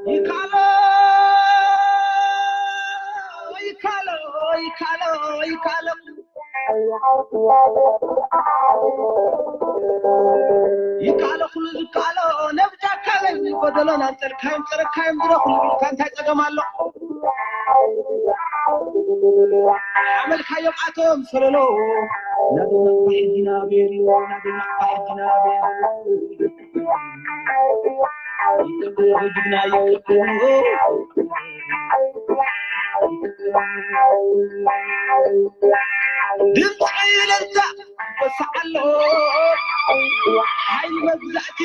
ይካሎ ይካሎ ይካሎ ይካሎ ይካሎ ኩሉ ዝካሎ ነብጃካ በል ጎደሎን ኣንጸልካዮም ጸረካዮም ድረኹ ኢልካ እንታይ ጸገም ኣሎ? ሓመልካዮም ኣቶም ሰለሎ ናብና ባሕድና ቤሪ ናብና ባሕድና ቤሪ ድምፂ እልልታ ይወስዕ ኣሎ ሓይሊ መግዛእቲ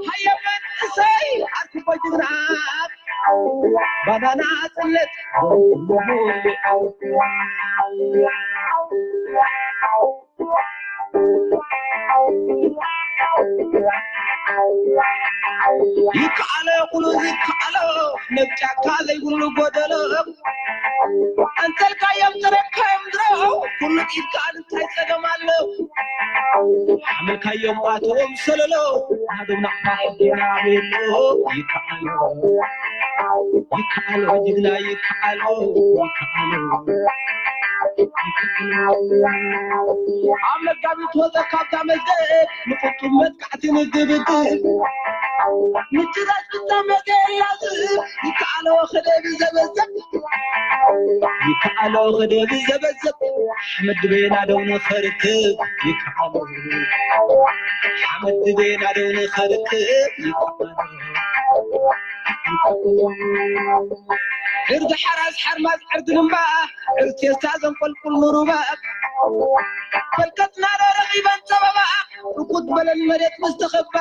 ሃየ መንእሰይ ኣርክቦ ጅግና ባናና ኣፅነት ይከኣሎ ኩሉ ዝከኣሎ ነብጫካ ዘይብሉ ጎደሎ ኣንተልካዮም ጥረካዮም ድሮ ኩሉ ኢድካ እንታይ ጸገም ኣሎ ሓመልካዮም ኣቶም ሰለሎ ኣደና ይከኣሎ ይከኣሎ ጅግና ይከኣሎ ይከኣሎ ኣብ መጋቢት ወፀ ካብታ መዝገብ ንቁጡብ መጥቃዕቲ ንግብግብ ምጭራስ ብጣመገ ላዝብ ይከኣሎ ክደብ ዘበዘብ ይከኣሎ ክደብ ዘበዘብ ኣሕመድ ድቤና ደው ንኸርክብ ይከኣሎ ኣሕመድ ድቤና ደው ንኸርክብ ይከኣሎ ዕርዲ ሓራስ ሓርማዝ ዕርዲ ልምባ ዕርቴስታ ዘንቆልቁል ንሩባ በልከትና ዶ ረኺበን ጸበባ ርኩት በለን መሬት ምስ ተኸባ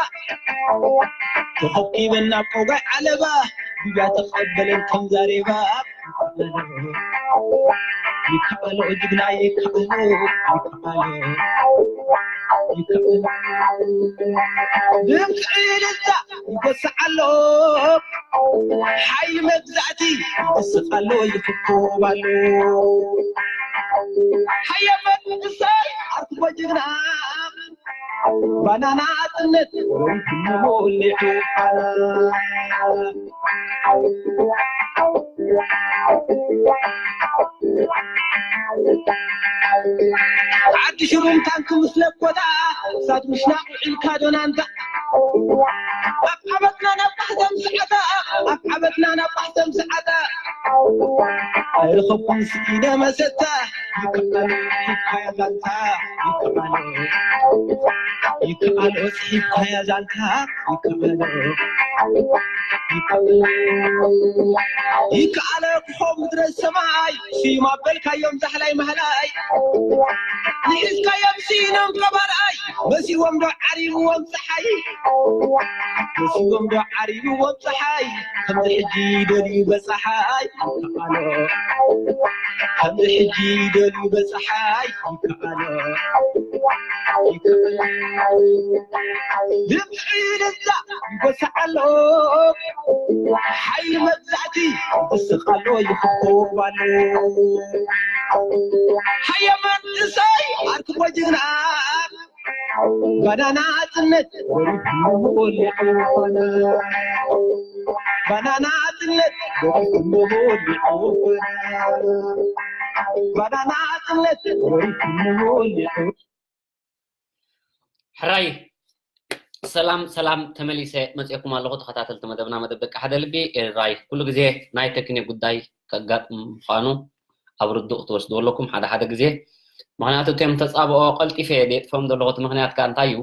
ተኸኪበን ናብ ቆጋይ ዓለባ ቢብያ ተቐበለን ከም ዛሬባ ይከኣሎ ጅግና ይከኣሎ ይከኣሎ ይከኣሎ ድምፂ ልዛ ይጎስዕ ኣሎ ሓይሊ መግዛእቲ ይስቕ ኣሎ ይፍኮብ ኣሎ ሃየ መንግስተይ ኣርክቦ ጅግና ባናና ኣጥነት ሞሊዑ ዓዲ ሽሩም ታንክ ምስ ለኮታ እሳት ምሽናቕ ውዒልካ ዶናንታ ኣብ ዓበትና ናብ ጣሕተም ሰዓታ ኣብ ዓበትና ናብ ጣሕተም ሰዓታ ኣይረኸብኩን ስኢነ መሰታ ይከኣሎ ይካያ ዛንታ ይከኣሎ ይከኣሎ ጽሒፍካያ ዛንታ ይከኣሎ ይከኣሎ ይከኣሎ ክኾ ምድረ ሰማይ ስዩም ኣበልካዮም ዛሕላይ ማህላይ ንሒዝካዮም ስኢኖም ቀባርኣይ መሲዎም ዶ ዓሪብዎም ፀሓይ መሲዎም ዶ ዓሪብዎም ፀሓይ ከምዚ ሕጂ ደልዩ በፀሓይ ይከኣሎ ከምዚ ሕጂ ደልዩ በፀሓይ ይከኣሎ ይከኣሎ ድምፂ ልዛ ይጎስዕ ኣሎ ሓይሊ መግዛእቲ ይስቕ ኣሎ ይኽኮብ ኣሎ ሃየ መንእሰይ ኣርክቦ ጅግና ባናና ኣጽነት ወሪድኩም ወሊዑ ኾነ ባናና ኣጽነት ወሪድኩም ወሊዑ ኾነ ባናና ኣጽነት ወሪድኩም ወሊዑ ሕራይ ሰላም ሰላም ተመሊሰ መፅእኩም ኣለኹ ተኸታተልቲ መደብና መደብ ደቂ ሓደ ልቢ ኤርትራይ ኩሉ ግዜ ናይ ተክኒ ጉዳይ ከጋጥም ምዃኑ ኣብ ርዱእ ክትወስድዎ ኣለኩም ሓደ ሓደ ግዜ ምክንያቱ እቶም ተፃብኦ ቀልጢፈ የጥፎም ዘለኹ እቲ ምክንያት ከዓ እንታይ እዩ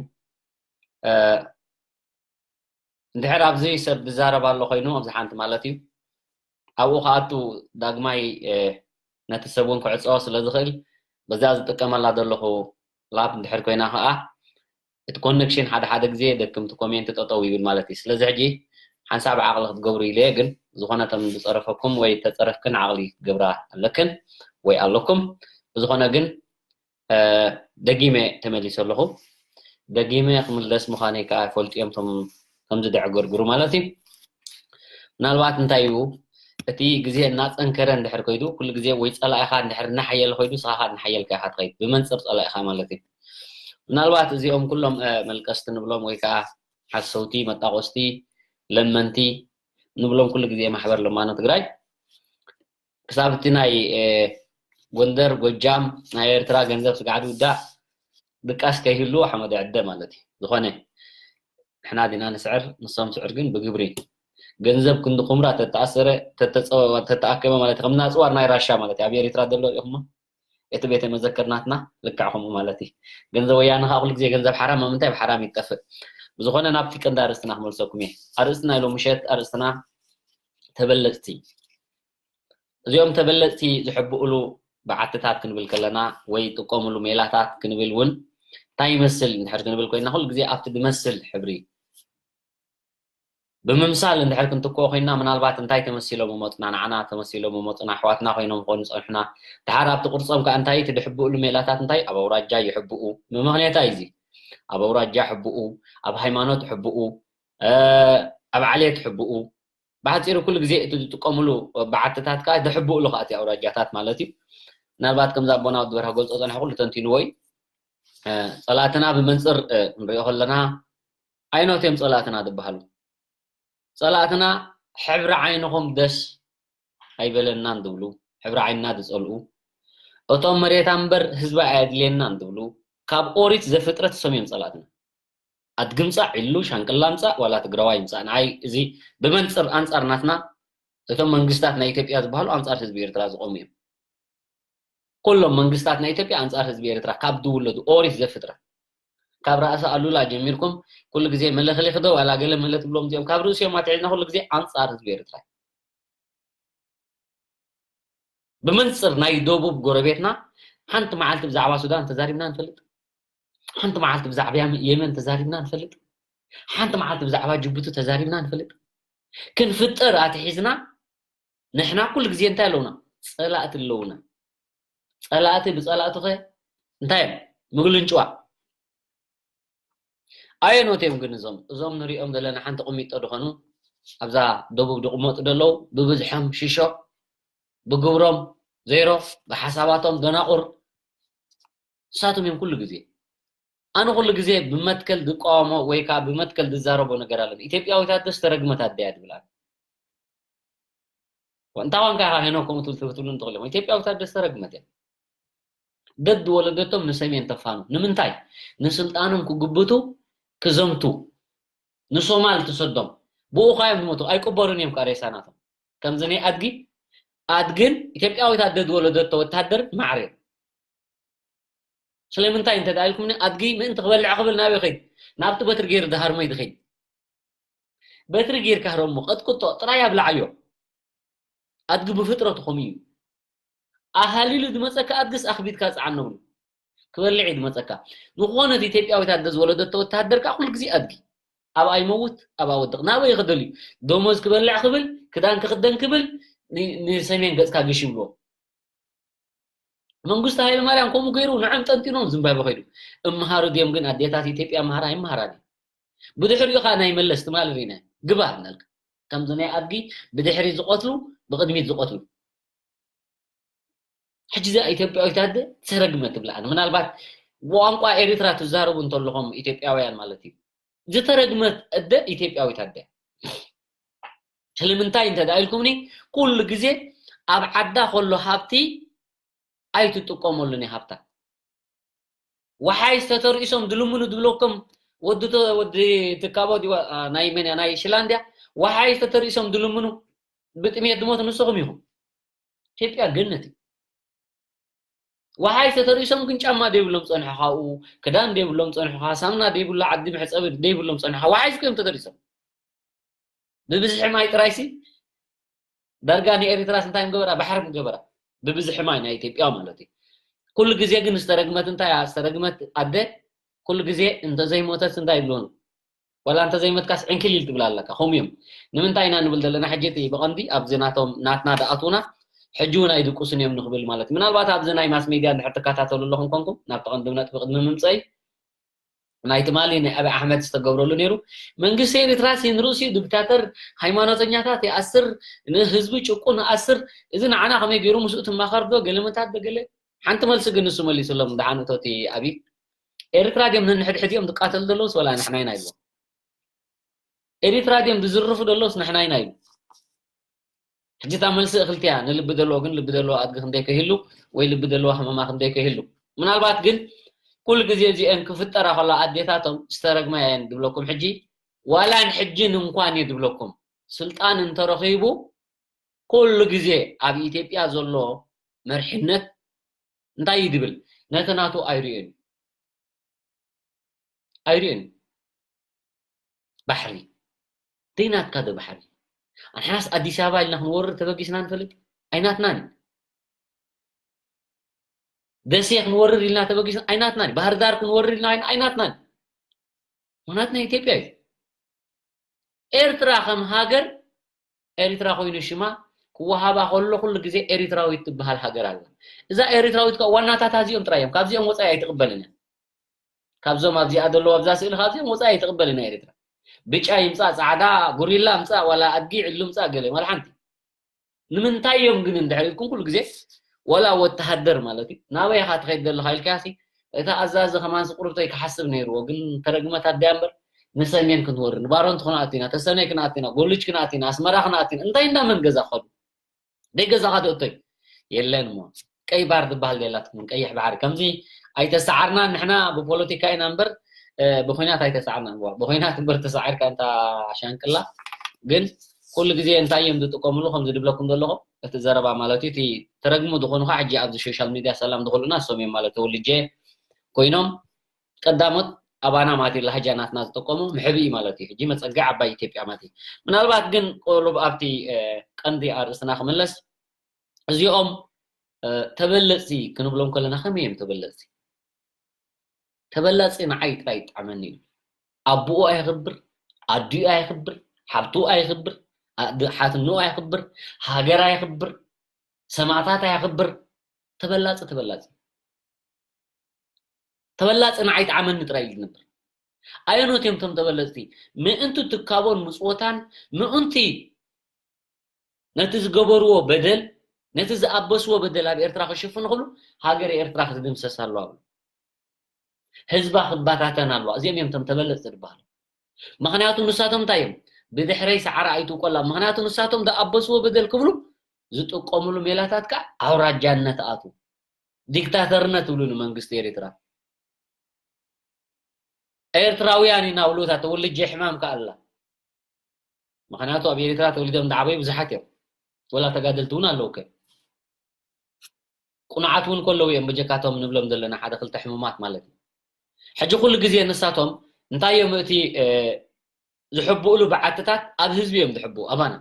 እንድሕር ኣብዚ ሰብ ዝዛረብ ኣሎ ኮይኑ ኣብዚ ሓንቲ ማለት እዩ ኣብኡ ከኣቱ ዳግማይ ነቲ ሰብ እውን ክዕፀዎ ስለ ዝኽእል በዛ ዝጥቀመላ ዘለኹ ላፕ እንድሕር ኮይና ከዓ እቲ ኮነክሽን ሓደ ሓደ ግዜ ደክምቲ ኮሜንት ጠጠው ይብል ማለት እዩ ስለዚ ሕጂ ሓንሳብ ዓቕሊ ክትገብሩ ኢለ ግን ዝኾነ ተም ዝፀረፈኩም ወይ ተፀረፍክን ዓቕሊ ክትገብራ ኣለክን ወይ ኣለኩም ብዝኾነ ግን ደጊመ ተመሊሰ ኣለኹ ደጊመ ክምለስ ምዃነይ ከዓ ፈልጥዮም ቶም ከምዚ ደዕገርግሩ ማለት እዩ ምናልባት እንታይ እዩ እቲ ግዜ እናጸንከረ እንድሕር ከይዱ፣ ኩሉ ግዜ ወይ ጸላኢኻ እንድሕር እናሓየለ ከይዱ፣ ንስኻ ኸኣ እናሓየልካ ኢኻ ትኸይድ፣ ብመንጽር ጸላኢኻ ማለት እዩ። ምናልባት እዚኦም ኩሎም፣ እ፣ መልቀስቲ ንብሎም ወይ ከኣ ሓሰውቲ፣ መጣቆስቲ፣ ለመንቲ ንብሎም ኩሉ ግዜ ማሕበር ለማኖ ትግራይ፣ ክሳብ እቲ ናይ፣ እ፣ ጎንደር፣ ጎጃም፣ ናይ ኤርትራ ገንዘብ ስጋዕ ዝውዳእ ድቃስ ከይህሉ ሓመድ ዕደ ማለት እዩ። ዝኾነ ንሕና ዲና ንስዕር፣ ንሶም ስዕር ግን ብግብሪ። ገንዘብ ክንዲ ኹምራ ተተኣሰረ፣ ተተጸወ-፣ ተተኣከበ ማለት እዩ። ከም ናጽዋር ናይ ራሻ ማለት እዩ። ኣብ ኤርትራ ዘሎ ርኢኹሞ? እቲ ቤተ መዘክር ናትና ልክዕ ከምኡ ማለት እዩ። ገንዘብ ወያነ ኸኣ ኩሉ ግዜ ገንዘብ ሓራም፣ ኣብ ምንታይ? ኣብ ሓራም ይጠፍእ። ብዝኾነ ናብቲ ቀንዲ ኣርእስትና ክመልሰኩም እየ። ኣርእስትና ኢሎም ምሸት፣ ኣርእስትና ተበለጽቲ። እዚኦም ተበለጽቲ ዝሕብኡሉ በዓትታት ክንብል ከለና ወይ ጥቀሙሉ ሜላታት ክንብል እውን እንታይ ይመስል እንድሕር ክንብል ኮይና፣ ኩሉ ግዜ ኣብቲ ዝመስል ሕብሪ ብምምሳል እንድሕር ክንትክኦ ኮይና፣ ምናልባት እንታይ ተመሲሎም ይመጹና፣ ንዓና ተመሲሎም ይመጹና፣ ኣሕዋትና ኮይኖም ክኾኑ ዝጸንሑና። ድሓር ኣብቲ ቅርጾም ከኣ እንታይ እቲ ዝሕብኡሉ ሜላታት እንታይ ኣብ ኣውራጃ ይሕብኡ። ብምኽንያት እዩ እዚ። ኣብ ኣውራጃ ይሕብኡ፣ ኣብ ሃይማኖት ይሕብኡ፣ እ፣ ኣብ ዓሌት ይሕብኡ። ብሓጺሩ ኩሉ ግዜ እቲ ዝጥቀምሉ በዓትታት ከኣ ዝሕብኡሉ ከኣ እቲ ኣውራጃታት ማለት እዩ። ምናልባት ከምዛ ኣቦና ወዲ በርሀ ገልጾ ጸንሐ ኩሉ ተንቲንዎ እዩ። እ፣ ጸላእትና ብመንጽር፣ እ፣ ንሪኦ ከለና ኣይኖት እዮም ጸላእትና ዝበሃሉ። ጸላእትና ሕብሪ ዓይንኹም ደስ ኣይበለናን ዝብሉ፣ ሕብሪ ዓይንና ዝጸልኡ፣ እቶም መሬታ እምበር ህዝቢ ኣየድልየናን ዝብሉ፣ ካብ ኦሪት ዘፍጥረት እሶም እዮም ጸላእትና። ኣድጊ ምጻእ፣ ዒሉ፣ ሻንቅላ ምጻእ፣ ዋላ ትግራዋይ ምጻእ፣ ንዓይ እዚ ብመንጽር ኣንጻር ናትና፣ እቶም መንግስታት ናይ ኢትዮጵያ ዝበሃሉ ኣንጻር ህዝቢ ኤርትራ ዝቆሙ እዮም። ኩሎም መንግስታት ናይ ኢትዮጵያ ኣንጻር ህዝቢ ኤርትራ ካብ ዝውለዱ፣ ኦሪት ዘፍጥረት፣ ካብ ራእሲ ኣሉላ ጀሚርኩም ኩሉ ግዜ መለኽለኺ ዶ ዋላ ገለ መለ ትብሎም እዚኦም፣ ካብ ርእሲኦም ኣትሒዝና ኩሉ ግዜ ኣንጻር ህዝቢ ኤርትራ። ብመንጽር ናይ ደቡብ ጎረቤትና ሓንቲ መዓልቲ ብዛዕባ ሱዳን ተዛሪብና ንፈልጥ? ሓንቲ መዓልቲ ብዛዕባ የመ-፣ የመን ተዛሪብና ንፈልጥ? ሓንቲ መዓልቲ ብዛዕባ ጅቡቲ ተዛሪብና ንፈልጥ? ክንፍጠር ኣትሒዝና ንሕና ኩሉ ግዜ እንታይ ኣለውና? ጸላእቲ ኣለውና። ጸላእቲ ብጸላእቱ ኸ እንታይ እዮም? ምግልንጭዋ። ኣየኖት እዮም ግን እዞም? እዞም ንሪኦም ዘለና ሓንቲ ቁሚጦ ድኾኑ? ኣብዛ ደቡብ ድቕመጡ ደለዉ ብብዝሖም ሽሾ፣ ብግብሮም ዜሮ፣ ብሓሳባቶም ደናቑር። ንሳቶም እዮም ኩሉ ግዜ። ኣነ ኩሉ ግዜ ብመትከል ዝቃወሞ ወይ ከዓ ብመትከል ዝዛረቦ ነገር ኣለኒ። ኢትዮጵያዊት ኣደ ዝተረግመት ኣደ እያ ዝብል ኣነ። እንታይ ኳንካ ኢኻ ሄኖክ ከምኡ ትብል ትብሉ እንትኽእሉ ኢኹም። ኢትዮጵያዊት ኣደ ዝተረግመት እያ። ደድ ወለደቶም ንሰሜን ተፋኑ። ንምንታይ? ንስልጣኖም ክግብቱ፣ ክዘምቱ። ንሶማል ትሰዶም። ብኡ ኳ እዮም ዝሞቱ። ኣይቅበሩን እዮም ከዓ ሬሳ ናቶም። ከምዚ ናይ ኣድጊ፣ ኣድግን ኢትዮጵያዊት ኣደ ዝወለደቶ ወታደር ማዕረ እዮም። ስለምንታይ እንተ ደኣ ኢልኩምኒ፣ ኣድጊ ምእንቲ ክበልዕ ክብል ናበይ ኸይድ? ናብቲ በትሪ ገይሩ ዝሃርሞ እዩ ዝኸይድ። በትሪ ገይርካ ህረሞ፣ ቀጥቅጦ፣ ጥራይ ኣብልዓዮ። ኣድጊ ብፍጥረቱ ከምኡ እዩ። ኣሃሊሉ ዝመጸካ ኣድግስ ኣኽቢድካ ጽዓኖ ብሎ። ክበልዕ እዩ ዝመጸካ። ዝኾነት ኢትዮጵያዊት ኣደ ዝወለደቶ ወተሃደር ከኣ ኩሉ ግዜ ኣድጊ። ኣብኣ ይመውት፣ ኣብኣ ወድቕ። ናበይ ክደል እዩ? ደሞዝ ክበልዕ ክብል፣ ክዳን ክኽደን ክብል፣ ን-፣ ንሰሜን ገጽካ ግሽ ይብልዎ። መንግስቱ ሃይለማርያም ከምኡ ገይሩ ንዖም ጠንጢኖም ዝምባብዌ ከይዱ። እምሃሩ ድዮም ግን ኣዴታት ኢትዮጵያ መሃራ ኣይመሃራን እየን። ብድሕሪኡ ኸዓ ናይ መለስ ትማል ርኢና ግባ እናልካ። ከምዚ ናይ ኣድጊ ብድሕሪ ዝቐትሉ ብቕድሚት ዝቐትሉ። ሕጂ እዛ ኢትዮጵያዊት ኣደ ዝተረግመት ትብላ። ምናልባት ብቋንቋ ኤሪትራ ትዛረቡ እንተለኹም ኢትዮጵያውያን ማለት እዩ። ዝተረግመት ኣደ ኢትዮጵያዊት ኣደ። ስለምንታይ እንተ ደኣ ኢልኩምኒ፣ ኩሉ ግዜ ኣብ ዓዳ ከሎ ሃብቲ ኣይትጥቀመሉን እያ ሃብታ። ወሓይዝ ተተርኢሶም ድልምኑ ድብለኩም ወዲ ተ-፣ ወዲ ትካቦ ዲዋ፣ ኣ፣ ናይ መን እያ? ናይ ሽላንድያ። ወሓይዝ ተተርኢሶም ድልምኑ ብጥሜት ድሞት ንስኹም ኢኹም። ኢትዮጵያ ገነት እዩ። ወሓይዝ ተተርኢሶም ግን ጫማ ደይብሎም ጸንሑ ካብኡ፣ ክዳን ደይብሎም ጸንሑ፣ ሳምና ደይብሉ ዓዲ መሕጸቢ ደይብሎም ጸንሑ። ወሓይዝ እዮም ተተርኢሶም። ብብዝሒ ማይ ጥራይሲ ዳርጋ ንኤሪትራስ እንታይ ምገበራ? ባሕሪ ምገበራ። ብብዝሒ ማይ ናይ ኢትዮጵያ ማለት እዩ። ኩሉ ግዜ ግን ዝተረግመት እንታይ እያ? ዝተረግመት ኣደ ኩሉ ግዜ እንተዘይሞተት እንታይ ይብልዎ? ዋላ እንተዘይሞትካስ ዕንክሊል ትብል ኣለካ። ከምኡ እዮም። ንምንታይ ኢና ንብል ዘለና? ሕጂ እቲ ብቐንዲ ኣብዚ ናቶም፣ ናትና ደኣትውና ሕጂ እውን ኣይድቅሱን እዮም ንኽብል ማለት እዩ። ምናልባት ኣብዚ ናይ ማስ ሜድያ እንድሕር ትከታተሉ ኣለኹም ኮንኩም፣ ናብቲ ቀንዲ ነጥቢ ቅድሚ ምምፀይ፣ ናይ ትማሊ ናይ ኣብይ ኣሕመድ ዝተገብረሉ ነይሩ። መንግስቲ ኤርትራ ሲ ንርእሲኡ ዲክታተር፣ ሃይማኖተኛታት ይኣስር፣ ንህዝቢ ጭቁን ይኣስር። እዚ ንዓና ከመይ ገይሩ ምስኡ ትማኸር ዶ ገለመታት ዶ ገለ? ሓንቲ መልሲ ግን ንሱ መሊሱሎም። ደሓን እቶቲ ኣብይ፣ ኤርትራ ድዮም ነንሕድሕድ እዮም ዝቃተሉ ዘለውስ ወላ ንሕና ኢና ኢልዎም? ኤርትራ ድዮም ዝዝርፉ ዘለውስ ንሕና ኢና ኢሉ? ሕጂ እታ መልሲ እኽልቲ እያ። ንልቢ ዘለዎ ግን ልቢ ዘለዎ ኣድጊ ክንደይ ከይህሉ ወይ ልቢ ዘለዎ ሃመማ ክንደይ ከይህሉ። ምናልባት ግን ኩሉ ግዜ እዚአን ክፍጠራ ከላ ኣዴታቶም ዝተረግማ እየን ድብለኩም። ሕጂ ዋላ ንሕጂ እንኳን እየ ድብለኩም። ስልጣን እንተረኺቡ ኩሉ ግዜ ኣብ ኢትዮጵያ ዘሎ መርሕነት እንታይ እዩ ድብል? ነቲ ናቱ ኣይርእዮን እዩ። ኣይርእዮን እዩ። ባሕሪ ዘይናትካ ዶ ባሕሪ? ኣንሓናስ ኣዲስ ኣበባ ኢልና ክንወርር ተበጊስና ንፈልጥ? ኣይናትናን እዩ። ደሴ ክንወርር ኢልና ተበጊስና? ኣይናትናን እዩ። ባህር ዳር ክንወርር ኢልና? ኣይና- ኣይናትናን እዩ። ምኽንያቱ ናይ ኢትዮጵያ እዩ። ኤርትራ ከም ሃገር ኤሪትራ ኮይኑ ሽማ ክወሃባ ከሎ ኩሉ ግዜ ኤሪትራዊት ትበሃል ሃገር ኣላ። እዛ ኤሪትራዊት ከኣ ዋናታታ እዚኦም ጥራይ እዮም። ካብዚኦም ወጻኢ ኣይትቕበልን እያ። ካብዞም ኣብዚኣ ዘለዉ ኣብዛ ስእሊ ካብዚኦም ወጻኢ ኣይትቕበልን እያ ኤሪትራ። ብጫ ይምጻእ ጻዕዳ፣ ጉሪላ ምጻእ ዋላ ኣድጊ ዕሉ ምጻእ ገለ ዋላ ሓንቲ። ንምንታይ እዮም ግን እንድሕር ኢልኩም ኩሉ ግዜ ዋላ ወተሃደር ማለት እዩ ናበይ ኢኻ ትኸይድ ዘለኻ ኢልካሲ እታ ኣዛዚ ከማን ስቁርብተይ ክሓስብ ነይርዎ ግን ተረግመት ኣድያ እምበር ንሰሜን ክንወሪ ንባሮንት ክንኣቲና ተሰነይ ክንኣቲና ጎልጅ ክንኣቲና ኣስመራ ክንኣቲና እንታይ እንዳ መን ገዛ ክኸዱ ደይ ገዛኻ ትእቶይ የለን እሞ ቀይ ባር ዝበሃል የላትኩምን ቀይሕ ባሕሪ ከምዚ ኣይተሰዓርናን ንሕና ብፖለቲካ ኢና እምበር ብኩናት ኣይተሰዓርናን ዋ ብኩናት እምበር ተሳዒርካ እንታ ሻንቅላ ግን ኩሉ ግዜ እንታይ እዮም ዝጥቀምሉ ከምዚ ድብለኩም ዘለኹ እቲ ዘረባ ማለት እዩ እቲ ተረግሙ ዝኾኑ ከዓ ሕጂ ኣብዚ ሶሻል ሚድያ ሰላም ዝኽእሉና እሶም እዮም ማለት ተወልጀ ኮይኖም ቀዳሞት ኣባና ማለት እዩ ላህጃ ናትና ዝጠቀሙ ምሕብኢ ማለት እዩ ሕጂ መፀግዕ ዓባይ ኢትዮጵያ ማለት እዩ ምናልባት ግን ቁሉብ ኣብቲ ቀንዲ ኣርእስትና ክምለስ እዚኦም ተበለፅቲ ክንብሎም ከለና ከመይ እዮም ተበለፅቲ ተበላፂ ንዓይ ጥራይ ይጥዓመኒ እዩ ኣቦኡ ኣይኽብር ኣዲኡ ኣይኽብር ሓብትኡ ኣይኽብር ሓትንኡ ኣይኽብር ሃገር ኣይኽብር ሰማእታት ኣይኽብር ተበላፂ ተበላፂ ተበላፂ ንዓይ ጥዓመኒ ጥራይ እዩ ዝነብር ኣየኖት እዮም ቶም ተበለፅቲ ምእንቲ ትካቦን ምፅወታን ምእንቲ ነቲ ዝገበርዎ በደል ነቲ ዝኣበስዎ በደል ኣብ ኤርትራ ክሽፍኑ ክብሉ ሃገር ኤርትራ ክትድምሰስ ኣለዋ ብሉ ህዝባ ክባታተን ኣለዋ እዚኦም እዮም ቶም ተበለፅቲ ዝበሃሉ ምክንያቱ ንሳቶም እንታይ እዮም ብድሕረይ ሰዓራ ኣይትውቆላ ምክንያቱ ንሳቶም ዝኣበስዎ በደል ክብሉ ዝጥቀምሉ ሜላታት ከዓ ኣውራጃነት ኣቱ ዲክታተርነት ትብሉ ንመንግስቲ ኤርትራ ኤርትራውያን ኢና ብሉ እታ ተወልጀ ሕማም ከኣላ ምክንያቱ ኣብ ኤርትራ ተወሊዶም ዝዓበዩ ብዙሓት እዮም ወላ ተጋደልቲ እውን ኣለዉ ከ ቁኑዓት እውን ከለዉ እዮም በጀካቶም ንብሎም ዘለና ሓደ ክልተ ሕሙማት ማለት እዩ ሕጂ ኩሉ ግዜ ንሳቶም እንታይ እዮም እቲ ዝሕብኡሉ በዓትታት ኣብ ህዝቢ እዮም ዝሕብኡ ኣባና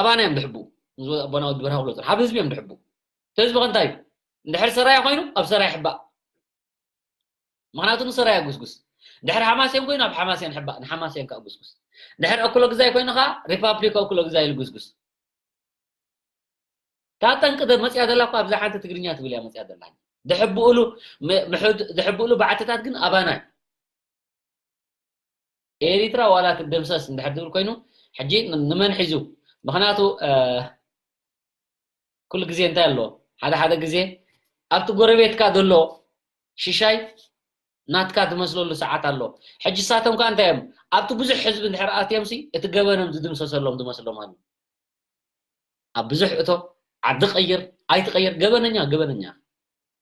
ኣባና እዮም ዝሕብኡ ኣቦና ወዲ በርሃ ክብሎ ኣብ ህዝቢ እዮም ዝሕብኡ ህዝቢ ከንታይ እዩ እንድሕር ሰራያ ኮይኑ ኣብ ሰራያ ይሕባእ ምክንያቱ ንሰራያ ጉስጉስ ድሕር ሓማሴን ኮይኑ ኣብ ሓማሴን ሕባእ ንሓማሴን ከዓ ጉስጉስ ድሕር ኣኩሎ ግዛይ ኮይኑ ከዓ ሪፓብሊክ ኣኩሎ ግዛይ ኢሉ ጉስጉስ እታ ጠንቂ መፅያ ዘላ እኮ ኣብዛ ሓንቲ ትግርኛ ትብል እያ መፅያ ዘላ ድሕብኡሉ ድሕብኡሉ በዓትታት ግን ኣባና እዩ ኤሪትራ ዋላ ትደምሰስ እንድሕር ዝብል ኮይኑ ሕጂ ንመን ሒዙ ምክንያቱ ኩሉ ግዜ እንታይ ኣሎ ሓደ ሓደ ግዜ ኣብቲ ጎረቤትካ ዘሎ ሽሻይ ናትካ ትመስለሉ ሰዓት ኣሎ ሕጂ ሳቶም ከዓ እንታይ እዮም ኣብቲ ብዙሕ ህዝቢ እንድሕር ኣትዮም ሲ እቲ ገበኖም ዝድምሰሰሎም ዝመስሎም ኣሎ ኣብ ብዙሕ እቶ ዓዲ ቀይር ኣይትቀይር ገበነኛ ገበነኛ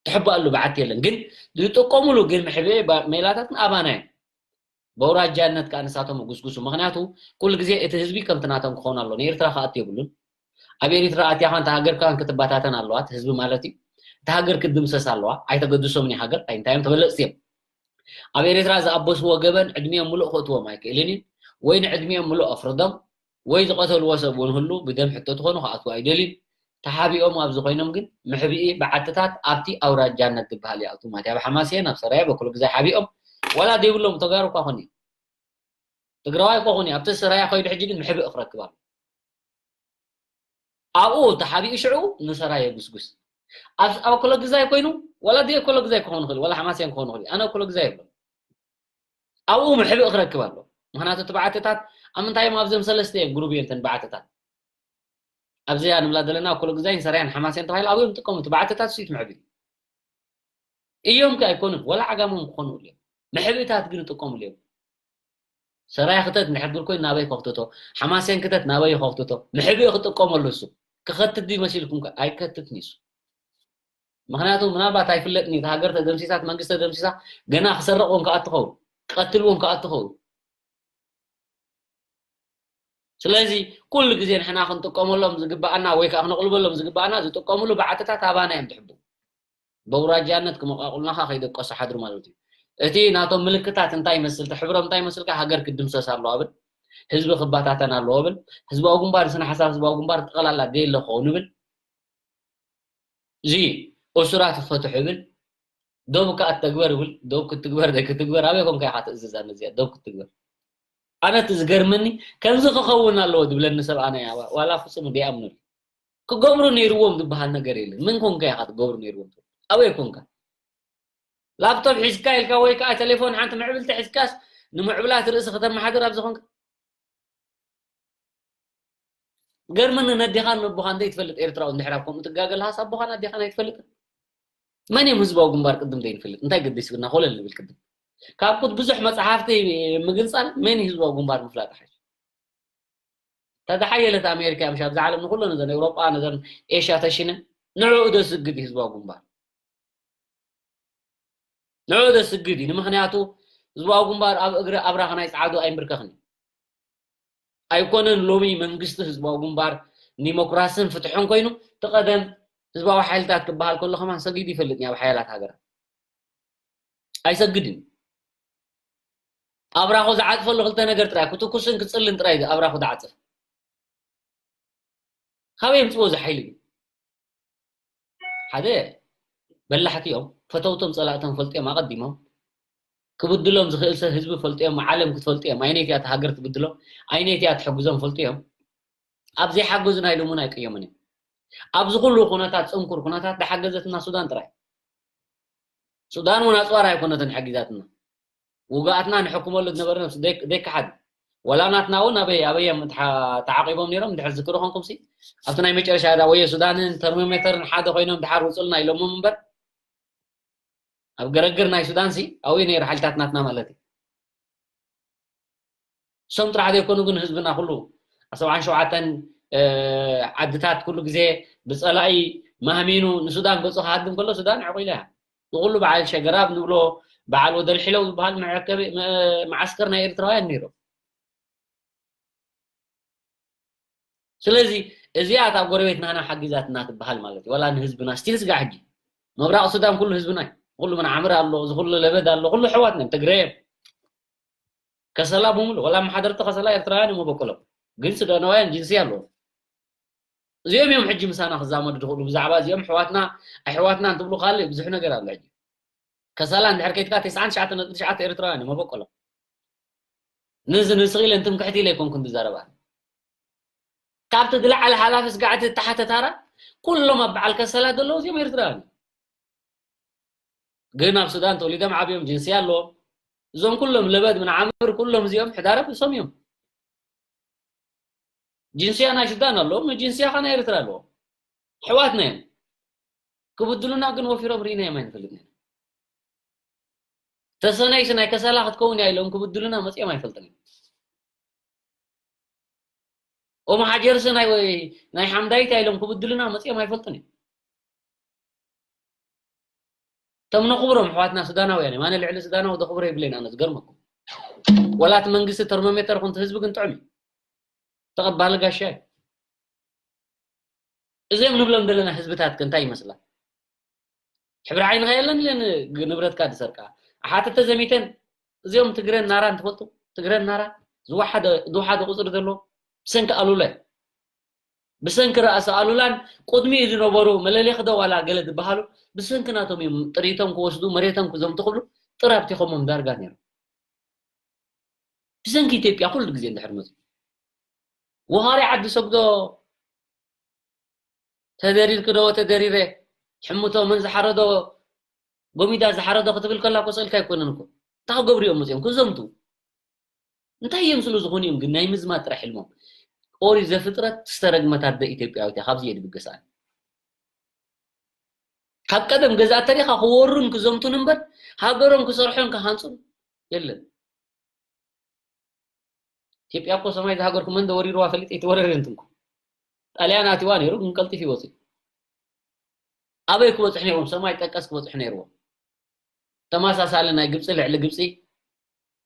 ትሕባኣሉ በዓቲ የለን ግን ዝጥቀሙሉ ግን ምሕብኢ ሜላታት ኣባና እዮም በውራጃነት ከዓ ንሳቶም ጉስጉሱ ምክንያቱ ኩሉ ግዜ እቲ ህዝቢ ከምቲ ናቶም ክኸውን ኣሎ ንኤርትራ ከኣት የብሉን ኣብ ኤርትራ ኣትያኻን ተሃገርካን ክትባታተን ኣለዋ ህዝቢ ማለት እዩ እቲ ሃገር ክትድምሰስ ኣለዋ ኣይተገድሶምን ሃገር ኣይንታዮም ተበለፅቲ እዮም ኣብ ኤርትራ ዝኣበስዎ ገበን ዕድሚኦም ሙሉእ ክእትዎም ኣይክእልን እዩ ወይ ንዕድሚኦም ሙሉእ ኣፍርዶም ወይ ዝቐተልዎ ሰብ እውን ህሉ ብደም ሕቶ ትኾኑ ክኣትዉ ኣይደልዩን ተሓቢኦም ኣብዚ ኮይኖም ግን ምሕብኢ በዓትታት ኣብቲ ኣውራጃነት ዝበሃል ይኣቱ ማለት ኣብ ሓማሴን ኣብ ሰራያ በኩሉ ግዜ ሓቢኦም ዋላ ዘይብሎም ተጋሩ እኳ ኮን ትግራዋይ እኳ ኮን ኣብቲ ሰራያ ከይዱ ሕጂ ግን ምሕብኢ ክረክብ ኣሎ ኣብኡ ተሓቢኡ ሽዑ ንሰራየ ጉስጉስ ኣብ ኣብ ኮሎግዛይ ኮይኑ፣ ዋላ ዲ ኮሎግዛይ ክኾኑ ይኽእል፣ ዋላ ሓማስያን ክኾኑ ይኽእል። ኣነ ኮሎግዛይ የብሎም። ኣብኡ መሕብእ ክረክብ ኣሎ። ምኽንያቱ እቲ በዓትታት ኣብ ምንታይ እዮም? ኣብዞም ሰለስተ እዮም ግሩብ እዮም እተን በዓትታት። ኣብዚ ንብላ ዘለና ኮሎግዛይን ሰራያን ሓማስያን ተባሂሉ ኣብኡ እዮም ዝጥቀሙ። እቲ በዓትታት እሱ እዩ እቲ መሕብኢ። እዮም ከ ኣይኮኑን፣ ዋላ ዓጋሞም ክኾኑ እዮም። መሕብእታት ግን ይጥቀሙሉ እዮም። ሰራይ ክተት እንድሕር ድር ኮይኑ ናበይ ከኽትቶ፣ ሓማሴን ክተት ናበይ ከኽትቶ፣ መሕብኢ ክጥቀመሉ እሱ። ክኸትት ድዩ መሲልኩም ከ? ኣይከትትን እዩ እሱ። ምኽንያቱ ምናልባት ኣይፍለጥን እዩ፣ እታ ሃገር ተደምሲሳ፣ እቲ መንግስቲ ተደምሲሳ፣ ገና ክሰርቕ እውን ክኣቱ ኸውን፣ ክቐትል እውን ክኣቱ ኸውን። ስለዚ ኩሉ ግዜ ንሕና ክንጥቀመሎም ዝግባኣና ወይ ከዓ ክነቕልበሎም ዝግባኣና ዝጥቀምሉ በዓትታት ኣባና እዮም ትሕቡ። በውራጃነት ክመቃቁልናኻ ከይደቀሱ ሓድሩ ማለት እዩ። እቲ ናቶም ምልክታት እንታይ ይመስል፣ እቲ ሕብሮም እንታይ ይመስል፣ ሃገር ክድምሰስ ኣለዋ ብል፣ ህዝቢ ክባታተን ኣለዎ ብል፣ ህዝባዊ ግንባር፣ ስነ ሓሳብ ህዝባዊ ግንባር ጠቕላላ ደየለ ክኸውን ብል፣ እዚ እሱራት ይፈትሑ ብል፣ ዶብ ከኣ ተግበር ብል፣ ዶብ ክትግበር ደይ ክትግበር ኣበይ ኮንካ ኢኻ ትእዝዛ ነዚኣ ዶብ ክትግበር? ኣነ እቲ ዝገርመኒ ከምዚ ክኸውን ኣለዎ ዝብለኒ ሰብ ኣነ እያ፣ ዋላ ፍጹም ደይኣምነሉ። ክገብሩ ነይርዎም ዝበሃል ነገር የለን። ምን ኮንካ ኢኻ ትገብሩ ነይርዎም? ኣበይ ኮንካ? ላፕቶፕ ሒዝካ ኢልካ ወይ ከዓ ቴሌፎን ሓንቲ ምዕብልቲ ሒዝካስ ንምዕብላት ርእሲ ከተመሓድር ኣብዚ ኮንካ? ገርመኒ ነዴኻን ነቦኻን ዘይትፈልጥ ኤርትራዊ እንድሕር ኣብ ከምኡ ትጋገ ኣለሃስ ኣቦኻን ኣዴኻን ኣይትፈልጥን? መን እዮም ህዝባዊ ግንባር ቅድም ዘይንፈልጥ? እንታይ ገዲስና ኮለል ንብል ቅድም? ካብ ቁት ብዙሕ መጽሓፍቲ ምግንጻል መን እዩ ህዝባዊ ግንባር ምፍላጥ ሓሽ? ተዝሓየለት ኣሜሪካ ምሽ ኣብዛ ዓለም ንኩሎ ነዘን ኤውሮጳ ነዘን ኤሽያ ተሽነ ንዕኡ ደስግድ እዩ ህዝባዊ ግንባር። ንዕኡ ደስግድ እዩ። ንምኽንያቱ ህዝባዊ ግንባር ኣብ እግሪ ኣብራኽ ናይ ጸዓዱ ኣይምብርከኽን እዩ። ኣይኮነን ሎሚ መንግስቲ ህዝባዊ ግንባር ዲሞክራስን ፍትሕን ኮይኑ፣ እቲ ቀደም ህዝባዊ ሓይልታት ክበሃል ከሎ ከማን ሰጊዱ ይፈልጥ እዩ ኣብ ሓያላት ሃገራት። ኣይሰግድን። ኣብራኹ ዝዓጽፈሉ ክልተ ነገር ጥራይ፣ ክትኩስን ክጽልን ጥራይ ኣብራኹ ዝዓጽፍ። ካበይ የምጽዎ እዚ ሓይሊ ግን? ሓደ በላሕቲ እዮም፣ ፈተውቶም ጸላእቶም ፈልጥዮም ኣቐዲሞም። ክብድሎም ዝኽእል ሰብ ህዝቢ ፈልጥዮም፣ ዓለም ክትፈልጥዮም፣ ኣይነይቲ እያ ሃገር ትብድሎም፣ ኣይነይቲ እያ ትሕግዞም ፈልጥዮም። ኣብ ዘይሓገዙ ናይ ሎሙን ኣይቅየሙን እዮም። ኣብዚ ኩሉ ኩነታት፣ ጽንኩር ኩነታት፣ ዝሓገዘትና ሱዳን ጥራይ። ሱዳን እውን ኣጽዋር ኣይኮነትን ሓጊዛትና። ውግኣትና ንሕክመሉ ዝነበረ ነብሲ ደይ-፣ ደይከሓድ። ወላ ናትና እውን ኣበይ፣ ኣበይ እዮም ተዓ-፣ ተዓቂቦም ነይሮም? እንድሕር ዝክሩ ኾንኩም ሲ፣ ኣብቲ ናይ መጨረሻ እዛ ወዮ ሱዳንን ተርሞሜተርን ሓደ ኮይኖም ድሓር ውጹልና ኢሎሞም እምበር፣ ኣብ ገረግር ናይ ሱዳን ሲ፣ ኣብኡ ነይሩ ሓይልታት ናትና ማለት እዩ። እሶም ጥራሕ ዘይኮኑ ግን ህዝብና ኩሉ፣ ኣብ ሰብዓን ሸውዓተን፣ እ፣ ዓድታት ኩሉ ግዜ ብጸላኢ ማህሚኑ ንሱዳን ገጹ ክሃድም ከሎ ሱዳን ዕቑ ኢላ እያ። ንኹሉ በዓል ሸገራብ ንብሎ፣ በዓል ወደልሒለው ዝበሃል መዐከቢ፣ መ-፣ መዓስከር ናይ ኤርትራውያን ነይሩ። ስለዚ እዚኣ እታ ጎረቤት ናና ሓጊዛትና ትበሃል ማለት እዩ። ዋላ ንህዝብና ስቲል ስጋዕ ሕጂ ምብራቕ ሱዳን ኩሉ ህዝብና እዩ። ኩሉ መን ዓምር ኣሎ፣ እዚ ኩሉ ለበድ ኣሎ፣ ኩሉ ኣሕዋትና እዮም፣ ትግረ እዮም። ከሰላ ብምሉ፣ ዋላ ኣመሓደርቲ ከሰላ ኤርትራውያን እዮም መበቆሎም። ግን ሱዳናውያን ጅንስያ ኣለዎም። እዚኦም እዮም ሕጂ ምሳና ክዛመዱ ዝኽእሉ። ብዛዕባ እዚኦም ኣሕዋትና፣ ኣሕዋትና እንትብሉ ካልእ ብዙሕ ነገር ኣሎ ሕጂ። ከሰላ እንድሕር ከይትካ ተስዓን ትሽዓተ ነጥቢ ትሽዓተ ኤርትራውያን እዮም መበቆሎም። ንዚ ንስኺ ኢለ እንትምክሕቲ ኢለ ኣይኮንኩን ዝዛረብ ኣነ። ካብቲ ዝለዓለ ሓላፊ ስጋዕቲ እተሓተ ታራ ኩሎም ኣብ በዓል ከሰላ ዘለዉ እዚኦም ኤርትራውያን እዮም። ግን ኣብ ሱዳን ተወሊዶም ዓብዮም ጅንስያ ኣለዎም። እዞም ኩሎም ለበድ ምን ዓምር ኩሎም እዚኦም ሕዳረት እሶም እዮም። ጅንስያ ናይ ሱዳን ኣለዎም፣ ጅንስያ ኸ ናይ ኤርትራ ኣለዎም። ኣሕዋትና እዮም። ክብድሉና ግን ወፊሮም ርኢናዮም ኣይንፈልጥን ኢና። ተሰነይሲ ናይ ከሰላ ክትከውን እያ ኢሎም ክብድሉና መጺኦም ኣይፈልጥን እዮም። ኦም ሓጀርሲ ናይ ወይ ናይ ሓምዳይት እያ ኢሎም ክብድሉና መጺኦም ኣይፈልጥን እዮም። እቶም ነኽብሮም ኣሕዋትና ሱዳናውያን እዮም። ኣነ ልዕሊ ሱዳናዊ ዘኽብሮ የብለይን። ኣነ ዝገርመኩም፣ ወላ እቲ መንግስቲ ተርሞሜተር ኹን እቲ ህዝቢ ግን ጥዑም እዩ። ተቐባሊ ጋሻ እዩ። እዚኦም ንብሎም ዘለና ህዝብታት ከ እንታይ ይመስላ? ሕብሪ ዓይንኻ የለን ኢለን ንብረትካ ዝሰርቃ። ኣሓት ተዘሚተን እዚኦም ትግረን ናራን ትፈልጡ? ትግረን ናራ ዝወሓደ፣ ዝወሓደ ቁፅሪ ዘለዎ ብሰንኪ ኣሉላ እዩ። ብሰንኪ ራእሲ ኣሉላን ቅድሚኡ ዝነበሩ መለሌኽ ዶ ዋላ ገለ ዝበሃሉ ብሰንኪ ናቶም እዮም ጥሪቶም ክወስዱ መሬቶም ክዘምቱ ክብሉ ጥራብቲ ኸሞም ዳርጋ ነይሮም። ብሰንኪ ኢትዮጵያ ኩሉ ግዜ እንድሕር መፅኡ ወኻሪ ዓዲ ሰግዶ ተደሪርክ ዶ ተደሪረ ሕምቶ መን ዝሓረዶ፣ ጎሚዳ ዝሓረዶ ክትብል ከላ እኮ ስእልካ ኣይኮነን እኮ። እንታይ ክገብሩ እዮም መፅኦም? ክዘምቱ። እንታይ እዮም ስሉ ዝኾኑ እዮም ግን ናይ ምዝማት ጥራሕ ሕልሞም። ኦሪት ዘፍጥረት ዝተረግመት ኣደ ኢትዮጵያዊት እያ፣ ካብዚ እየ ድብገስ ኣነ። ካብ ቀደም ገዛእቲ ተሪኻ ክወሩን ክዘምቱን እምበር ሃገሮም ክሰርሑን ክሃንጹን የለን። ኢትዮጵያ እኮ ሰማይ ዝሃገርኩ መን ደወሪርዋ ፈሊጥ ኣይትወረርን ትንኩ። ጣልያን ኣትዋ ነይሩ ግን ቀልጢፍ ይወፅእ። ኣበይ ክበፅሑ ነይሮም? ሰማይ ጠቀስ ክበፅሑ ነይርዎም። ተመሳሳሊ ናይ ግብፂ ልዕሊ ግብፂ፣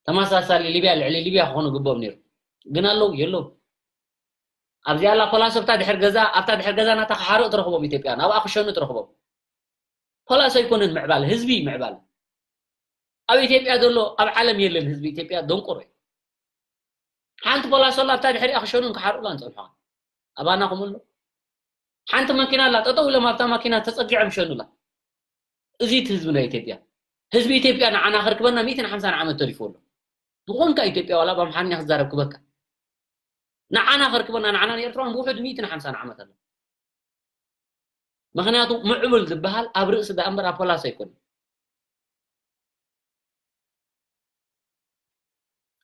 ተመሳሳሊ ሊብያ ልዕሊ ሊብያ ክኾኑ ግቦም ነይሩ። ግን ኣለዉ የለዉ። ኣብዚኣ ኣላ ፖላሶ ኣብታ ድሕር ገዛ፣ ኣብታ ድሕር ገዛ ናታ ክሓርቕ ትረኽቦም ኢትዮጵያ፣ ናብኣ ክሸኑ ትረኽቦም። ፖላሶ ኣይኮነን ምዕባለ፣ ህዝቢ ምዕባለ። ኣብ ኢትዮጵያ ዘሎ ኣብ ዓለም የለን ህዝቢ ኢትዮጵያ ደንቆሮ እዩ። ሓንቲ ፖላሶ ኣላ ኣብታ ድሕሪኣ ክሸኑን ክሓርቑላን ዝጸንሑ ኣባና ከምኡ ኣሎ። ሓንቲ መኪና ኣላ ጠጠው ኢሎም ኣብታ መኪና ተጸጊዖም ይሸኑላ። እዚ እቲ ህዝቢ ናይ ኢትዮጵያ። ህዝቢ ኢትዮጵያ ንዓና ከርክበና ሚእትን ሓምሳን ዓመት ተሪፉ ኣሎ። ዝኾንካ ኢትዮጵያ ዋላ ብኣምሓርኛ ክዛረብ ክበካ። ንዓና ከርክበና ንዓና ንኤርትራውያን ብውሑድ ሚእትን ሓምሳን ዓመት ኣሎ። ምኽንያቱ ምዕቡል ዝበሃል ኣብ ርእሲ ደኣ እምበር ኣብ ፖላስ ኣይኮነን።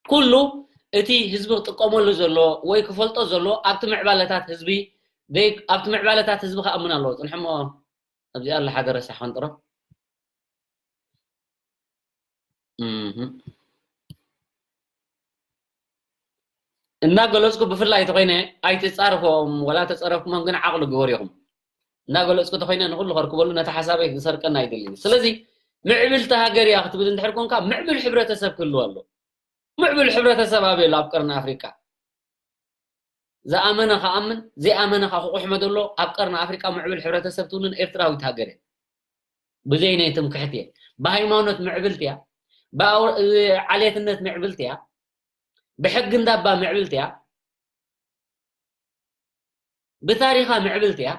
ኩሉ እቲ ህዝቢ ክጥቀመሉ ዘለዎ ወይ ክፈልጦ ዘለዎ ኣብቲ ምዕባለታት ህዝቢ ደይ ኣብቲ ምዕባለታት ህዝቢ ክኣምን ኣለዎ። ጽንሕሞ ኣብዚ ኣላ ሓደ ረሳሕ ከንጥሮ። እህ። እናገለጽኩ ብፍላይ ተኾይነ ኣይትጻረፎም ወላ ተጸረፍኩሞም ግን ዓቕሊ ግበሩ ኢኹም። እናገለጽኩ ተኾይነ ንኹሉ ከርክበሉ ነቲ ሓሳበይ ክሰርቀና ኣይደልን። ስለዚ ምዕብልቲ ሃገር እያ ክትብል እንድሕር ኮንካ ምዕብል ሕብረተሰብ ክህልዎ ኣሎ። ምዕብል ሕብረተሰብ ኣበይ ኣሎ ኣብ ቀርኒ ኣፍሪቃ? ዝኣመነ ክኣምን ዘይኣመነ ከዓ ክቑሕመ ዘሎ ኣብ ቀርኒ ኣፍሪቃ ምዕብል ሕብረተሰብ ትውንን ኤርትራዊት ሃገር እያ። ብዘይ ናይ ትምክሕቲ እየ። ብሃይማኖት ምዕብልቲ እያ። ብዓሌትነት ምዕብልቲ እያ። ብሕጊ እንዳባ ምዕብልቲ እያ። ብታሪኻ ምዕብልቲ እያ።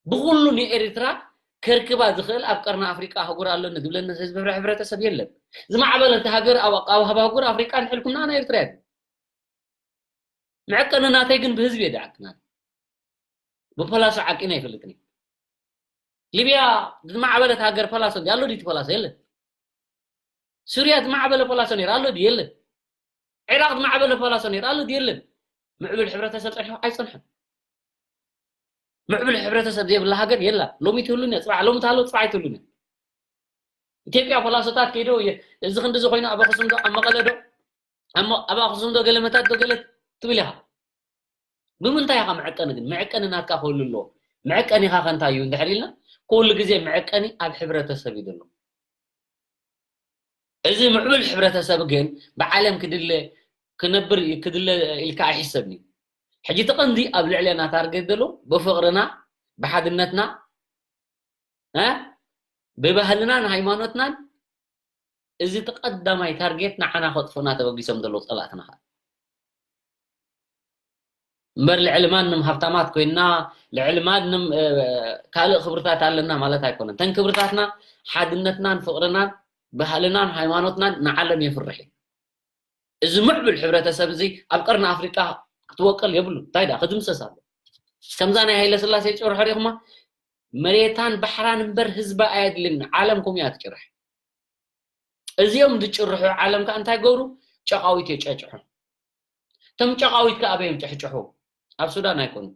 ብኹሉ ንኤርትራ ከርክባ ዝኽእል ኣብ ቀርኒ ኣፍሪቃ ኣህጉር ኣለኒ ዝብለኒ ህዝቢ ሕብረተሰብ የለን። ዝማዕበለት ሃገር ኣብ ኣህጉር ኣፍሪቃ ንሕልኩም ንኣና ኤርትራ እያ። መዐቀኒ ናተይ ግን ብህዝቢ እየ ድዓቅና። ብፖላሶ ዓቂና ኣይፈልጥን። ሊብያ ዝማዕበለት ሃገር ፖላሶ እንዲ ኣሎ ድዩ? ፖላሶ የለን። ሱርያ ዝማዕበለ ፖላሶ ነይሩ ኣሎ ድዩ? የለን። ዒራቕ ዝማዕበለ ፖላሶ ነይሩ ኣሎ ድዩ? የለን። ምዕብል ሕብረተሰብ ጸኒሑ ኣይጸንሐን። ምዕብል ሕብረተሰብ ዘይብላ ሃገር የላ። ሎሚ ትህሉን እያ፣ ጽባሕ ሎሚ ትሃሎ፣ ጽባሕ ኣይትህሉን እያ። ኢትዮጵያ ፖላሶታት ከይዶ እየ፣ እዚ ክንዲ እዚ ኮይኑ ኣብ ኣኽሱም ዶ፣ ኣብ መቐለ ዶ፣ ኣብ መ-፣ ኣብ ኣኽሱም ዶ ገለ መታት ዶ ገለ ትብል ኢኻ። ብምንታይ ኢኻ መዐቀኒ ግን? መዐቀኒ ናትካ ክህሉ ኣለዎ። መዐቀኒኻ ከ እንታይ እዩ እንድሕር ኢልና፣ ኩሉ ግዜ መዐቀኒ ኣብ ሕብረተሰብ እዩ ዘሎ። እዚ ምዕቡል ሕብረተሰብ ግን ብዓለም ክድለ ክነብር ክድለ ኢልካ ኣይሕሰብን እዩ። ሕጂ እቲ ቀንዲ ኣብ ልዕለና ታርጌት ዘሎ ብፍቕርና፣ ብሓድነትና፣ እ? ብባህልናን ሃይማኖትናን እዚ እቲ ቀዳማይ ታርጌት ንዓና ከጥፉና ተበጊሶም ዘለዉ ጸላእትና ኸኣ። እምበር ልዕሊ ማንም ሃብታማት ኮይንና፣ ልዕሊ ማንም፣ እ፣ ካልእ ክብርታት ኣለና ማለት ኣይኮነን። እተን ክብርታትና ሓድነትናን ፍቕርናን ባህልናን ሃይማኖትናን ንዓለም የፍርሕ እዩ። እዚ ምዕብል ሕብረተሰብ እዚ ኣብ ቀርኒ ኣፍሪቃ ክትወቅል የብሉ። እንታይ ደኣ ክድምሰስ ኣሎ። ከምዛ ናይ ሃይለ ስላሴ ጭርሖ ሪኢኹማ? መሬታን ባሕራን እምበር ህዝባ ኣየድልን። ዓለም ከምኡ እያ ትጭርሕ። እዚኦም ዝጭርሑ ዓለም ከኣ እንታይ ገብሩ? ጨቃዊት የጨጭሑ። እቶም ጨቃዊት ከኣ ኣበዮም ጨሕጨሑ? ኣብ ሱዳን ኣይኮኑን፣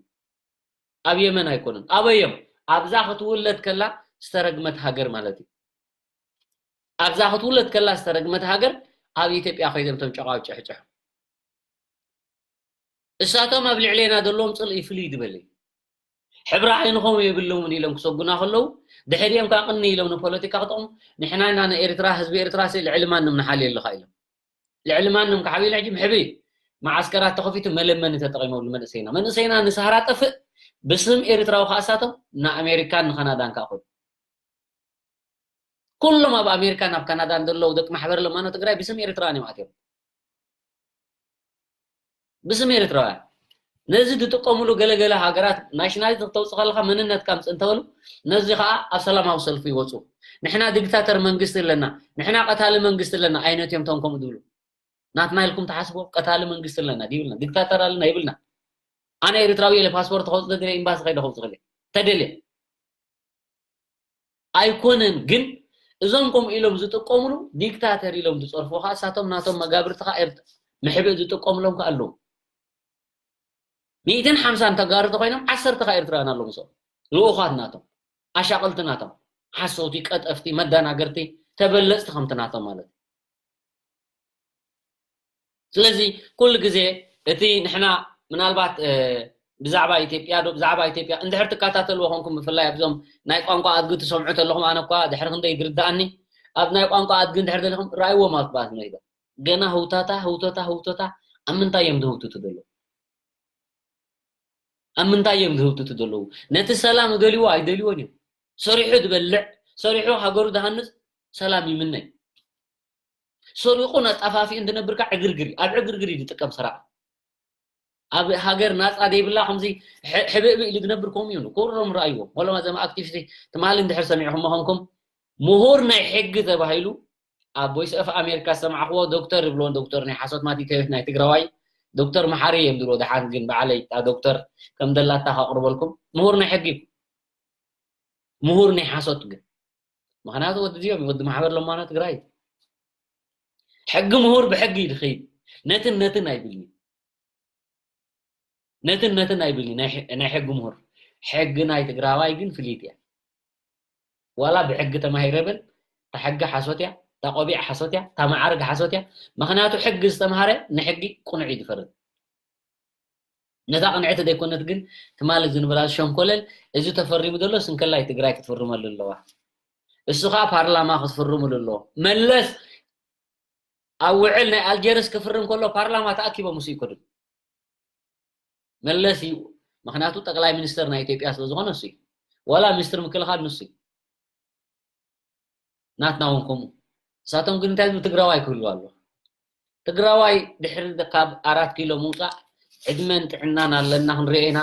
ኣብ የመን ኣይኮኑን። ኣበዮም? ኣብዛ ክትውለድ ከላ ዝተረግመት ሃገር ማለት እዩ። ኣብዛ ክትውለድ ከላ ዝተረግመት ሃገር ኣብ ኢትዮጵያ ኮይዶም እቶም ጨቃዊት ጨሕጨሑ። እሳቶም ኣብ ልዕሌና ዘለዎም ጽልኢ ፍልይ ዝበለ እዩ። ሕብሪ ዓይንኹም የብሎምን ኢሎም ክሰጉና ከለዉ፣ ድሕሪኦም ከዓ ቅኒ ኢሎም ንፖለቲካ ክጠቕሙ፣ ንሕና ኢና ንኤርትራ፣ ህዝቢ ኤርትራ ሲ ልዕሊ ማንም ንሓልዮ ኣለኻ ኢሎም። ልዕሊ ማንም ክሓብዩና ሕጂ ምሕብኢ መዓስከራት ተኸፊቱ መለመኒ ተጠቒሞምሉ መንእሰይና። መንእሰይና ንሳህራ ጠፍእ ብስም ኤርትራዊ ከዓ እሳቶም ንኣሜሪካን ንካናዳን ከዓ ከዱ። ኩሎም ኣብ ኣሜሪካን ኣብ ካናዳን ዘለዉ ደቂ ማሕበር ለማኖ ትግራይ ብስም ኤርትራውያን እዮም ኣትዮም። ብስም ኤርትራውያን። ነዚ ዝጥቀምሉ ገለገለ ሃገራት ናሽናሊቲ ክተውፅእ ከለካ መንነትካ ኣምፅእ እንተበሉ፣ ነዚ ከዓ ኣብ ሰላማዊ ሰልፊ ይወፁ። ንሕና ዲክታተር መንግስቲ ኣለና፣ ንሕና ቀታሊ መንግስቲ ኣለና ኣይነት እዮም እቶም ከምኡ ዝብሉ። ናትና ኢልኩም ትሓስቦ ቀታሊ መንግስቲ ኣለና ድዩ ይብልና፣ ዲክታተር ኣለና ይብልና። ኣነ ኤርትራዊ ኢለ ፓስፖርት ከውፅእ ተደልየ ኤምባሲ ከይደ ከውፅእ ክእል እየ። ተደልየ ኣይኮነን። ግን እዞም ከምኡ ኢሎም ዝጥቀምሉ ዲክታተር ኢሎም ዝፀርፉኻ እሳቶም ናቶም መጋብርትኻ ኤርት- ምሕብእ ዝጥቀምሎም ከ ኣለዉ። ሚእትን ሓምሳን ተጋሩ ተኮይኖም ዓሰርተ ከ ኤርትራውያን ኣለዉ ምስኦም። ልኡኻት ናቶም፣ ኣሻቐልቲ ናቶም፣ ሓሰውቲ፣ ቀጠፍቲ፣ መዳናገርቲ፣ ተበለፅቲ ከምቲ ናቶም ማለት እዩ። ስለዚ ኩሉ ግዜ እቲ ንሕና ምናልባት ብዛዕባ ኢትዮጵያ ዶ ብዛዕባ ኢትዮጵያ እንድሕር ትከታተልዎ ኮንኩም ብፍላይ ኣብዞም ናይ ቋንቋ ኣድጊ ትሰምዑ ተለኹም ኣነ እኳ ድሕሪ ክንደይ ድርዳኣኒ ኣብ ናይ ቋንቋ ኣድጊ እንድሕር ደሊኹም ራእይዎም ኣባት ነው ይበል። ገና ህውታታ ህውቶታ ህውቶታ ኣብ ምንታይ እዮም ዝህውትቱ ዘለዉ? ኣብ ምንታይ እዮም ዝህውትቱ ዘለዉ? ነቲ ሰላም ዝደልይዎ ኣይደልይዎን እዮም። ሰሪሑ ዝበልዕ ሰሪሑ ሃገሩ ዝሃንፅ ሰላም ይምነይ። ሰሪቑ ኣጣፋፊኡ እንትነብር ከዓ ዕግርግር እዩ። ኣብ ዕግርግር እዩ ዝጥቀም ሰራቒ። ኣብ ሃገር ናፃ ዘይብላ ከምዚ ሕ- ሕብእብእ ኢሉ ዝነብር ከምኡ እዩ። ኩሎም ረኣይዎም። ወሎም እዞም ኣክቲቪስቲ ትማሊ እንድሕር ሰሚዕኹም ምኾንኩም ምሁር ናይ ሕጊ ተባሂሉ ኣብ ቮይስ ኦፍ ኣሜሪካ ዝሰማዕኽዎ ዶክተር ይብልዎ ዶክተር ናይ ሓሶት ማቲቴዎስ ናይ ትግራዋይ ዶክተር መሓሪ እዮም ዝብልዎ። ደሓን ግን በዓለይ እታ ዶክተር ከም ደላታ ከቕርበልኩም ምሁር ናይ ሕጊ እዩ። ምሁር ናይ ሓሶት ግን ምኽንያቱ ወዲ እዚኦም ወዲ ማሕበር ለማኖ ትግራይ እዩ። ሕጊ ምሁር ብሕጊ እዩ ዝኸይድ። ነትን ነትን ኣይብልን እዩ። ነትን ነትን ኣይብልን እዩ ናይ ሕ- ናይ ሕጊ ምሁር። ሕጊ ናይ ትግራዋይ ግን ፍልይቲ እያ። ዋላ ብሕጊ ተማሂረ በል እታ ሕጊ ሓሶት እያ፣ እታ ቆቢዕ ሓሶት እያ፣ እታ መዓርግ ሓሶት እያ። ምኽንያቱ ሕጊ ዝተምሃረ ንሕጊ ቅኑዕ እዩ ዝፈርድ። ነታ ቅንዕቲ ዘይኮነት ግን ትማሊ ዝንበላ ሸንኮለል እዚ ተፈሪሙ ዘሎ ስንከላይ ትግራይ ክትፍርመሉ ኣለዋ። እሱ ከዓ ፓርላማ ክትፍርምሉ ኣለዎ። መለስ ኣብ ውዕል ናይ ኣልጀርስ ክፍርም ከሎ ፓርላማ ተኣኪቦም ምስ ይኮዱ መለስ እዩ። ምክንያቱ ጠቅላይ ሚኒስተር ናይ ኢትዮጵያ ስለ ዝኾነ እሱ እዩ። ዋላ ሚኒስትር ምክልኻል ንሱ እዩ። ናትና እውን ከምኡ። እሳቶም ግን እንታይ ዝብሉ ትግራዋይ ክህልዎ ኣለዎ። ትግራዋይ ድሕሪ ካብ ኣራት ኪሎ ምውፃእ ዕድመን ጥዕናን ኣለና ክንሪኦ ኢና።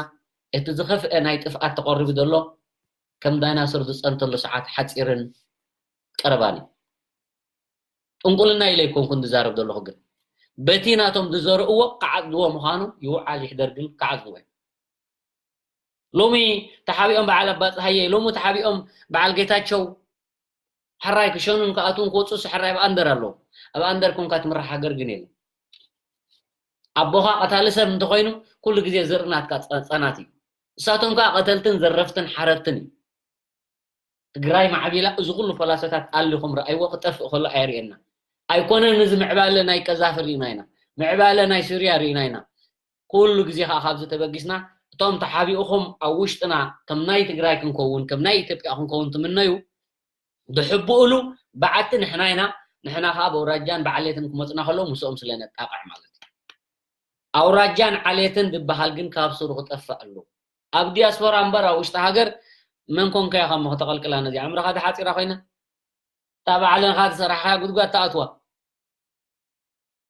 እቲ ዝኸፍአ ናይ ጥፍኣት ተቐሪቡ ዘሎ ከም ዳይናሶር ዝፀንተሉ ሰዓት ሓፂርን ቀረባን እዩ። ጥንቁልና ኢለ ኣይኮንኩን ዝዛረብ ዘለኹ ግን በቲ ናቶም ዝዘርእዎ ክዓፅዎ ምዃኑ ይውዓል ይሕደር ግን ክዓፅዎ እዩ። ሎሚ ተሓቢኦም በዓል ኣባፅሃየ ሎሚ ተሓቢኦም በዓል ጌታቸው ሕራይ ክሸኑን ክኣትውን ክወፁስ ሕራይ ኣብ ኣንደር ኣለዉ። ኣብ ኣንደር ኮንካ ትምራሕ ሃገር ግን የለን። ኣቦኻ ቀታሊ ሰብ እንተኮይኑ ኩሉ ግዜ ዘርኢ ናትካ ፀናት እዩ። እሳቶም ከዓ ቀተልትን ዘረፍትን ሓረድትን እዩ። ትግራይ ማዕቢላ እዚ ኩሉ ፈላሰታት ኣሊኹም ረኣይዎ ክጠፍእ ከሎ ኣየርእየና ኣይኮነን። እዚ ምዕባለ ናይ ቀዛፊ ርኢና ኢና። ምዕባለ ናይ ሱርያ ርኢና ኢና። ኩሉ ግዜ ከዓ ካብዚ ተበጊስና እቶም ተሓቢኡኹም ኣብ ውሽጥና ከም ናይ ትግራይ ክንከውን ከም ናይ ኢትዮጵያ ክንከውን ትምነዩ ድሕብኡሉ በዓቲ ንሕና ኢና። ንሕና ከዓ በውራጃን በዓሌትን ክመፁና ከለዉ ምስኦም ስለ ነጣቅዕ ማለት እዩ። ኣውራጃን ዓሌትን ዝበሃል ግን ካብ ስሩ ክጠፍእ ኣለዎ። ኣብ ዲያስፖራ እምበር ኣብ ውሽጢ ሃገር መን ኮንካ ኢኻ እሞ ከተቐልቅላ ነዚ ኣእምሮኻ ተሓፂራ ኮይና እታ ባዕልንኻ ዝሰራሕኻ ጉድጓድ ተኣትዋ።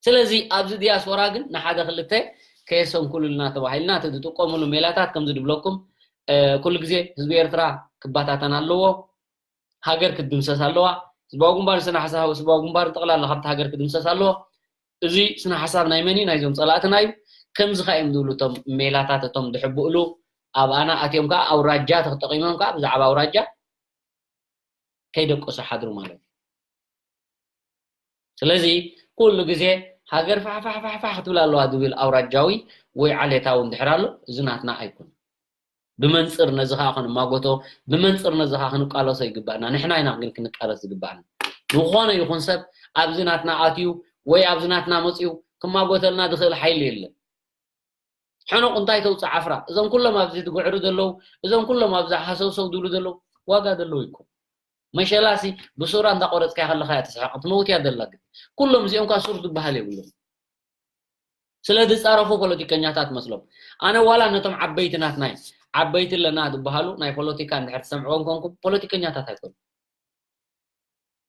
ስለዚ ኣብዚ ዲያስፖራ ግን ንሓደ ክልተ ከየሰንኩሉልና ተባሂልና እቲ ዝጥቀምሉ ሜላታት ከምዚ ድብለኩም ኩሉ ግዜ ህዝቢ ኤርትራ ክባታተን ኣለዎ። ሃገር ክትድምሰስ ኣለዋ። ህዝባዊ ግንባር ስነ ሓሳብ ህዝባዊ ግንባር ጠቕላላ ካብቲ ሃገር ክድምሰስ ኣለዎ። እዚ ስነ ሓሳብ ናይ መን እዩ? ናይዞም ፀላእትና እዩ። ከምዚ ከ እዮም ዝብሉ እቶም ሜላታት እቶም ዝሕብእሉ ኣብኣና ኣትዮም ከዓ ኣውራጃ ተጠቂሞም ከዓ ብዛዕባ ኣውራጃ ከይደቀሱ ሓድሩ ማለት እዩ። ስለዚ ኩሉ ግዜ ሃገር ፋሕፋሕፋሕፋሕ ክትብል ኣለዋ ዝብል ኣውራጃዊ ወይ ዓሌታዊ እንድሕር ኣሎ እዚ ናትና ኣይኮን። ብመንፅር ነዚ ከዓ ክንማጎቶ ብመንፅር ነዚ ከዓ ክንቃለሶ ይግባእና። ንሕና ኢና ግን ክንቃለስ ዝግባእና። ዝኾነ ይኹን ሰብ ኣብዚ ናትና ኣትዩ ወይ ኣብዚ ናትና መፅዩ ክማጎተልና ዝኽእል ሓይሊ የለን። ሕኑቕ እንታይ ተውፅእ ዓፍራ? እዞም ኩሎም ኣብዚ ዝግዕሩ ዘለዉ እዞም ኩሎም ኣብዚ ሓሰውሰው ዝብሉ ዘለዉ ዋጋ ዘለዉ ይኮ መሸላሲ ብሱራ እንዳቆረፅካያ ከለካ እያ ትስሕቕ ትመውት እያ ዘላ ግን ኩሎም እዚኦም ካ ሱር ዝበሃል የብሎም። ስለ ዝፃረፉ ፖለቲከኛታት መስሎም ኣነ ዋላ ነቶም ዓበይቲ ናትናይ ዓበይቲ ኣለና ዝበሃሉ ናይ ፖለቲካ እንድሕር ትሰምዕዎም ኮንኩም ፖለቲከኛታት ኣይኮኑ።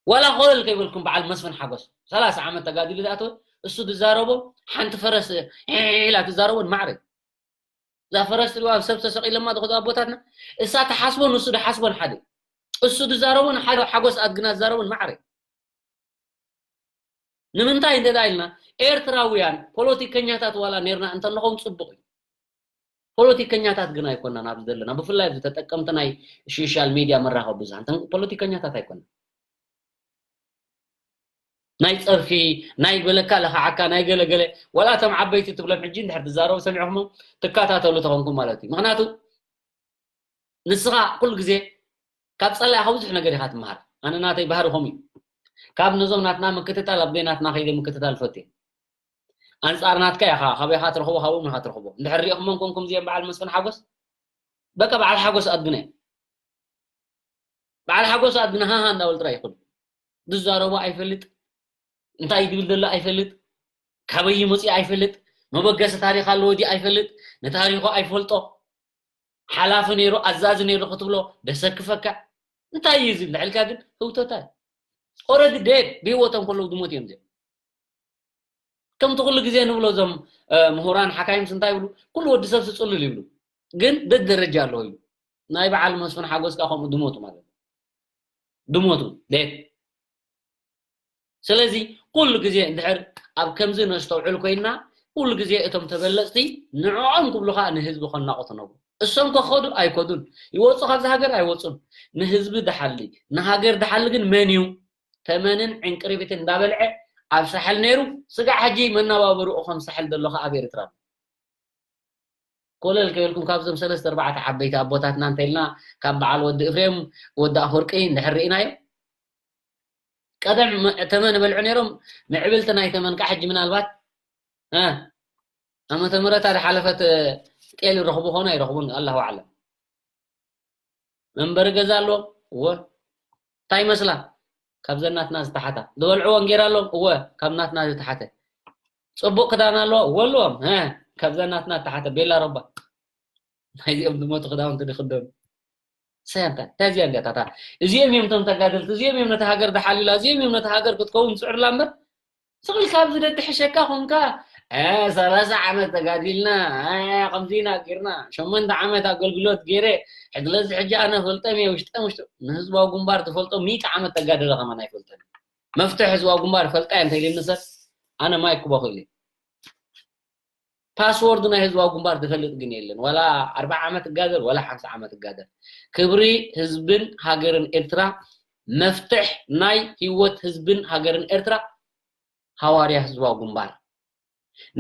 ዋላ ኮለል ከይበልኩም በዓል መስፍን ሓጎስ ሰላሳ ዓመት ተጋዲሉ ዝኣተወ እሱ ዝዛረቦ ሓንቲ ፈረስ ኢላ ትዛረቦ ንማዕረ እዛ ፈረስ ትሪዋ ኣብ ሰብ ተሰቂለማ ዝኸዱ ኣቦታትና እሳ ተሓስቦን እሱ ድሓስቦን ሓደ እሱ ዝዛረቦን ሓደ ሓጎስ ኣድግና ዝዛረቦን ማዕረ ንምንታይ እንተ ኢልና ኤርትራውያን ፖለቲከኛታት ዋላ ነርና እንተለኹም ፅቡቅ እዩ። ፖለቲከኛታት ግን ኣይኮናን ኣብዚ ዘለና፣ ብፍላይ ኣብዚ ተጠቀምቲ ናይ ሶሻል ሚድያ መራኸቢ ብዙሃን፣ ተን-፣ ፖለቲከኛታት ኣይኮናን። ናይ ጸርፊ፣ ናይ በለካ ለኻዓካ፣ ናይ ገለገለ፣ ወላ እቶም ዓበይቲ ትብሎም ሕጂ እንድሕር ትዛረቡ ሰሚዕኹም ትከታተሉ ተኾንኩም ማለት እዩ። ምኽንያቱ ንስኻ ኩሉ ግዜ ካብ ጸላኢኻ ብዙሕ ነገር ኢኻ ትመሃር። ኣነ ናተይ ባህሪ ከምኡ እዩ። ካብ ነዞም ናትና ምክትታል ኣብ ዘይናትና ከይደ ምክትታል ፈትየ። ኣንጻር ናትካ ኢኻ፣ ካበይ ኢኻ ትረኽቦ፣ ካብኦም ኢኻ ትረኽቦ። እንድሕር ሪእኹሞም ኮንኩም እዚኦም በዓል መስፍን ሓጎስ፣ በቃ በዓል ሓጎስ ኣድግነ። በዓል ሓጎስ ኣድግነ ሃሃ እንዳበሉ ጥራይ ይኹን። ዝዛረቦ ኣይፈልጥ፣ እንታይ ይብል ዘሎ ኣይፈልጥ፣ ካበይ መፂኡ ኣይፈልጥ፣ መበገሲ ታሪኽ ኣለዎ ድዩ ኣይፈልጥ፣ ንታሪኹ ኣይፈልጦ፣ ሓላፊ ነይሩ ኣዛዚ ነይሩ ክትብሎ ደሰክፈካ። እንታይ እዩ እዚ እንድሕልካ ግን ህውተታ እዩ። ኦረዲ ዴድ ብህይወቶም ከለዉ ዝሞት እዮም እዚኦም። ከምቲ ኩሉ ግዜ ንብሎ እዞም እ፣ ምሁራን ሓካይምስ እንታይ ይብሉ? ኩሉ ወዲ ሰብ ስፅሉል ይብሉ። ግን ደደረጃ ኣለዎ እዩ። ናይ በዓል መስፍን ሓጎስ ከዓ ከምኡ ድሞቱ ማለት እዩ። ድሞቱ ዴድ። ስለዚ ኩሉ ግዜ እንድሕር ኣብ ከምዚ ነስተውዕል ኮይና፣ ኩሉ ግዜ እቶም ተበለፅቲ ንዕኦም ክብሉ ከዓ ንህዝቢ ከናቑ ትነብሩ። እሶም ከኸዱ ኣይከዱን፣ ይወፁ ካብዚ ሃገር ኣይወፁን። ንህዝቢ ድሓሊ፣ ንሃገር ድሓሊ ግን መን እዩ? ተመንን ዕንቅርቢትን እንዳበልዐ ኣብ ሳሕል ነይሩ፣ ስጋዕ ሕጂ መነባበርኡ ከም ሳሕል ዘሎ ከዓ ኣብ ኤርትራ ኣሎ። ኮለል ከበልኩም ካብዞም ሰለስተ ኣርባዕተ ዓበይቲ ኣቦታትና እንተኢልና ካብ በዓል ወዲ እፍሬም ወዲ ኣፈወርቂ እንድሕር ርኢናዮ ቀደም መ-፣ ተመን በልዑ ነይሮም። ምዕብልቲ ናይ ተመን ከዓ ሕጂ ምናልባት እ፣ ዓመተ ምህረት ዝሓለፈት ጤል ይረኽቡ ኾኑ ኣይረኽቡን ኣላሁ ኣዕለም። መንበሪ ገዛ ኣለዎም እወ እንታይ ይመስላ ካብዘን ናትና ዝተሓታ። ዝበልዕዎ እንጌራ ኣለዎም እወ ካብ ናትና ዝተሓተ። ፅቡቅ ክዳን ኣለዎ እወ ኣለዎም እ፣ ካብዘን ናትና ዝተሓተ ቤላ ረባ። ናይዚኦም ዝሞቱ ክዳውንቲ ዝኽደኑ ሰያንታ እንታይ እዚኣ እንዲያታታ። እዚኦም እዮም እቶም ተጋደልቲ፣ እዚኦም እዮም ነቲ ሃገር ዝሓልዩላ፣ እዚኦም እዮም ነቲ ሃገር ክትከውን ዝፅዕሩላ እምበር ስቕ ኢልካ ኣብዚ ደድሕሸካ ኾንካ እ፣ ሰላሳ ዓመት ተጋዲልና እ፣ ከምዚ ኢና ጌርና ሸሞንተ ዓመት ኣገልግሎት ገይረ ሕድለዚ ሕጂ ኣነ ፈልጠም እየ ውሽጠ ውሽጡ ንህዝባዊ ግንባር ዝፈልጦ ሚእቲ ዓመት ተጋደለ ከማን ኣይፈልጠን። መፍትሕ ህዝባዊ ግንባር ፈልጣ እየ እንተኢልኒ ሰብ ኣነ ማይክ ክቦ ክእል እየ። ፓስወርድ ናይ ህዝባዊ ግንባር ዝፈልጥ ግን የለን። ዋላ ኣርብዓ ዓመት እጋደል ዋላ ሓምሳ ዓመት እጋደል ክብሪ ህዝብን ሃገርን ኤርትራ መፍትሕ ናይ ህይወት ህዝብን ሃገርን ኤርትራ ሃዋርያ ህዝባዊ ግንባር።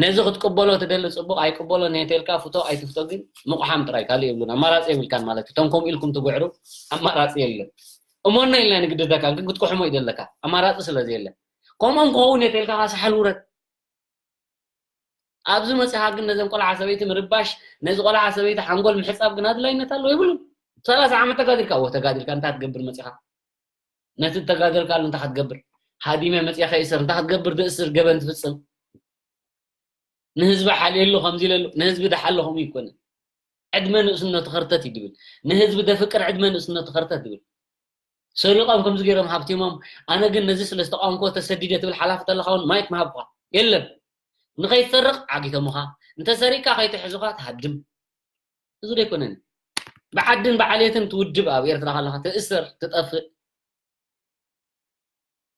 ነዚ ክትቅበሎ ትደሊ ጽቡቕ ኣይቅበሎ ነየተልካ ፍቶ ኣይትፍቶ ግን ምቑሓም ጥራይ ካልእ የብሉን። ኣማራጺ የብልካን ማለት እዩ። እቶም ከምኡ ኢልኩም ትጉዕሩ ኣማራጺ የለን። እሞና ኢልና ንግድደካ ግን ክትቁሕሞ ይደለካ ኣማራጺ ስለ ዘየለ ከምኦም ክኸውን የተልካ ሳሕል ውረድ። ኣብዚ መጽኻ ግን ነዘን ቆልዓ ሰበይቲ ምርባሽ ነዚ ቆልዓ ሰበይቲ ሓንጎል ምሕጻብ ግን ኣድላይነት ኣለዎ ይብሉን። ሰላሳ ዓመት ተጋዲልካ እዎ ተጋዲልካ እንታይ ክትገብር መጽኻ? ነቲ ተጋደልካሉ እንታይ ክትገብር? ሃዲመ መጽያ ከይእሰር እንታይ ክትገብር? ዝእስር ገበን ትፍጽም ንህዝቢ ሓልየሉ ከምዚ ኢለሉ ንህዝቢ ድሓሎ ከምኡ ይኮነ ዕድመ ንእስነቱ ከርተት እዩ ድብል ንህዝቢ ደፍቅር ዕድመ ንእስነቱ ከርተት ድብል ሰሪቖም ከምዚ ገይሮም ሃብቲሞም ኣነ ግን ነዚ ስለ ዝተቃወምኮ ተሰዲደ ትብል ሓላፊ ተለኻ እውን ማይክ ምሃብኳ የለን ንኸይትሰርቕ ዓጊቶምኻ እንተሰሪቕካ ከይትሕዙኻ ትሃድም እዚ ዶ ኣይኮነን ብዓድን ብዓሌትን ትውድብ ኣብ ኤርትራ ከለኻ ትእሰር ትጠፍእ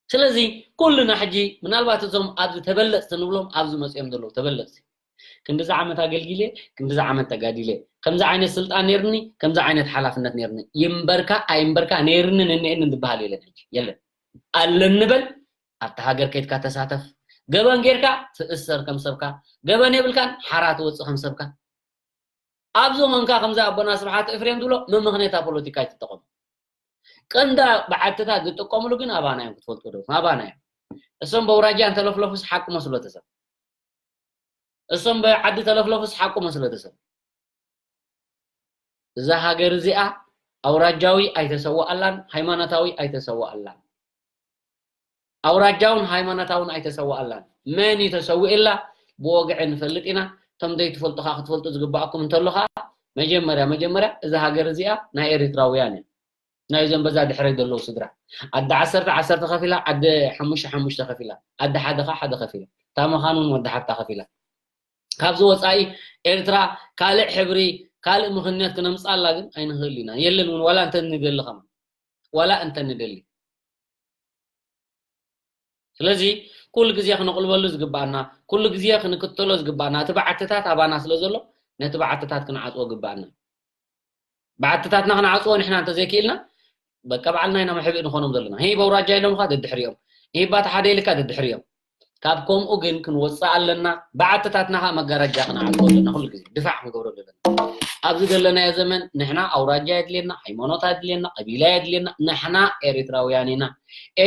ስለዚ ኩልና ሕጂ ምናልባት እዞም ኣብዚ ተበለፅቲ ንብሎም ኣብዚ መፅኦም ዘለዉ ተበለፅቲ ክንድዚ ዓመት ኣገልጊለ ክንድዚ ዓመት ተጋዲለ ከምዚ ዓይነት ስልጣን ነርኒ ከምዚ ዓይነት ሓላፍነት ነርኒ ይንበርካ ኣይንበርካ ነርንን እነኤንን ዝበሃል የለን ሕጂ የለን ኣለኒ በል ኣብቲ ሃገር ከይድካ ተሳተፍ ገበን ጌርካ ትእሰር ከም ሰብካ ገበን የብልካን ሓራ ትወፅእ ከም ሰብካ ኣብዚ ኾንካ ከምዚ ኣቦና ስብሓት እፍሬም ዝብሎ መመኽነታ ፖለቲካ ኣይትጠቐሙ ቀንዳ ብዓድታት ዝጥቀምሉ ግን ኣባና እዮም ክትፈልጡ ዶ ኣባና እዮም እሶም በውራጃ እንተለፍለፉስ ሓቂ መስሎ ተሰብ እሶም ብዓዲ ተለፍለፉስ ሓቂ መስሎ ተሰብ እዛ ሃገር እዚኣ ኣውራጃዊ ኣይተሰዋኣላን ሃይማኖታዊ ኣይተሰዋኣላን ኣውራጃውን ሃይማኖታውን ኣይተሰዋኣላን መን እዩ ተሰዊእላ ብወግዒ ንፈልጥ ኢና እቶም ዘይትፈልጡ ከዓ ክትፈልጡ ዝግባኣኩም እንተሎ ከዓ መጀመርያ መጀመርያ እዛ ሃገር እዚኣ ናይ ኤሪትራውያን እያ ናይዞም በዛ ድሕረይ ዘለዉ ስድራ ዓዲ ዓሰርተ ዓሰርተ ከፊላ ዓዲ ሓሙሽተ ሓሙሽተ ከፊላ ዓዲ ሓደ ከዓ ሓደ ከፊላ እታ መኻን እውን ወዲ ሓብታ ከፊላ ካብዚ ወፃኢ ኤርትራ ካልእ ሕብሪ ካልእ ምኽንያት ክነምፅኣላ ግን ኣይንኽእል ኢና የለን እውን ዋላ እንተ ንደሊ ከማ ዋላ እንተ ንደሊ ስለዚ ኩሉ ግዜ ክነቕልበሉ ዝግባኣና ኩሉ ግዜ ክንክተሎ ዝግባኣና እቲ በዓትታት ኣባና ስለ ዘሎ ነቲ በዓትታት ክንዓፅዎ ግባኣና። በዓትታትና ክንዓፅዎ ንሕና እንተዘይክኢልና በቃ በዓልና ኢና መሕብእ ንኾኖም ዘለና። ሂብ ኣውራጃ ኢሎምኻ ደድሕሪኦም፣ ሂብ ኣታ ሓደ ኢልካ ደድሕሪኦም። ካብ ከምኡ ግን ክንወፅእ ኣለና። በዓትታትና ከዓ መጋረጃ ክንዓፅዎ ኣለና። ኩሉ ግዜ ድፋዕ ክንገብሮ ኣለና። ኣብዚ ዘለናዮ ዘመን ንሕና ኣውራጃ የድልየና፣ ሃይማኖት የድልየና፣ ቀቢላ የድልየና። ንሕና ኤሪትራውያን ኢና።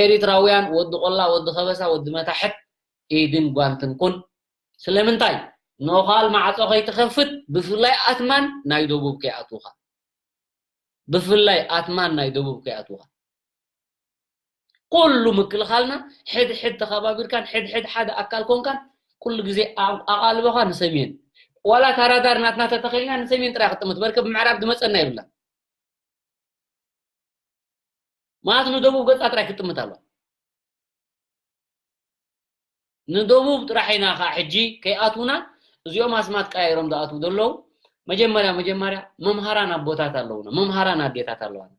ኤሪትራውያን ወዲ ቆላ፣ ወዲ ከበሳ፣ ወዲ መታሕት ኢድን ጓንትን ኩን። ስለምንታይ? ኖኻል ማዕጾ ከይትኸፍት፣ ብፍላይ ኣትማን ናይ ደቡብ ከይኣትውኻ። ብፍላይ ኣትማን ናይ ደቡብ ከይኣትውኻ። ኩሉ ምክልኻልና ሕድ ሕድ ተኸባቢርካን ሕድ ሕድ ሓደ ኣካል ኮንካን ኩሉ ግዜ ኣቕ- ኣቓልቦኻ ንሰሜን። ዋላ ታራዳር ናትና ተተኸልና ንሰሜን ጥራይ ክጥምት በርከ ብምዕራብ ድመጸና ይብላ። ማለት ንደቡብ ገጻ ጥራይ ክጥምት ኣሎ። ንደቡብ ጥራሕ ኢና ኸዓ ሕጂ ከይኣትውና እዚኦም ኣስማት ቀያይሮም ዝኣትዉ ዘለዉ። መጀመርያ መጀመርያ መምሃራን ኣቦታት ኣለዉና፣ መምሃራን ኣዴታት ኣለዋና።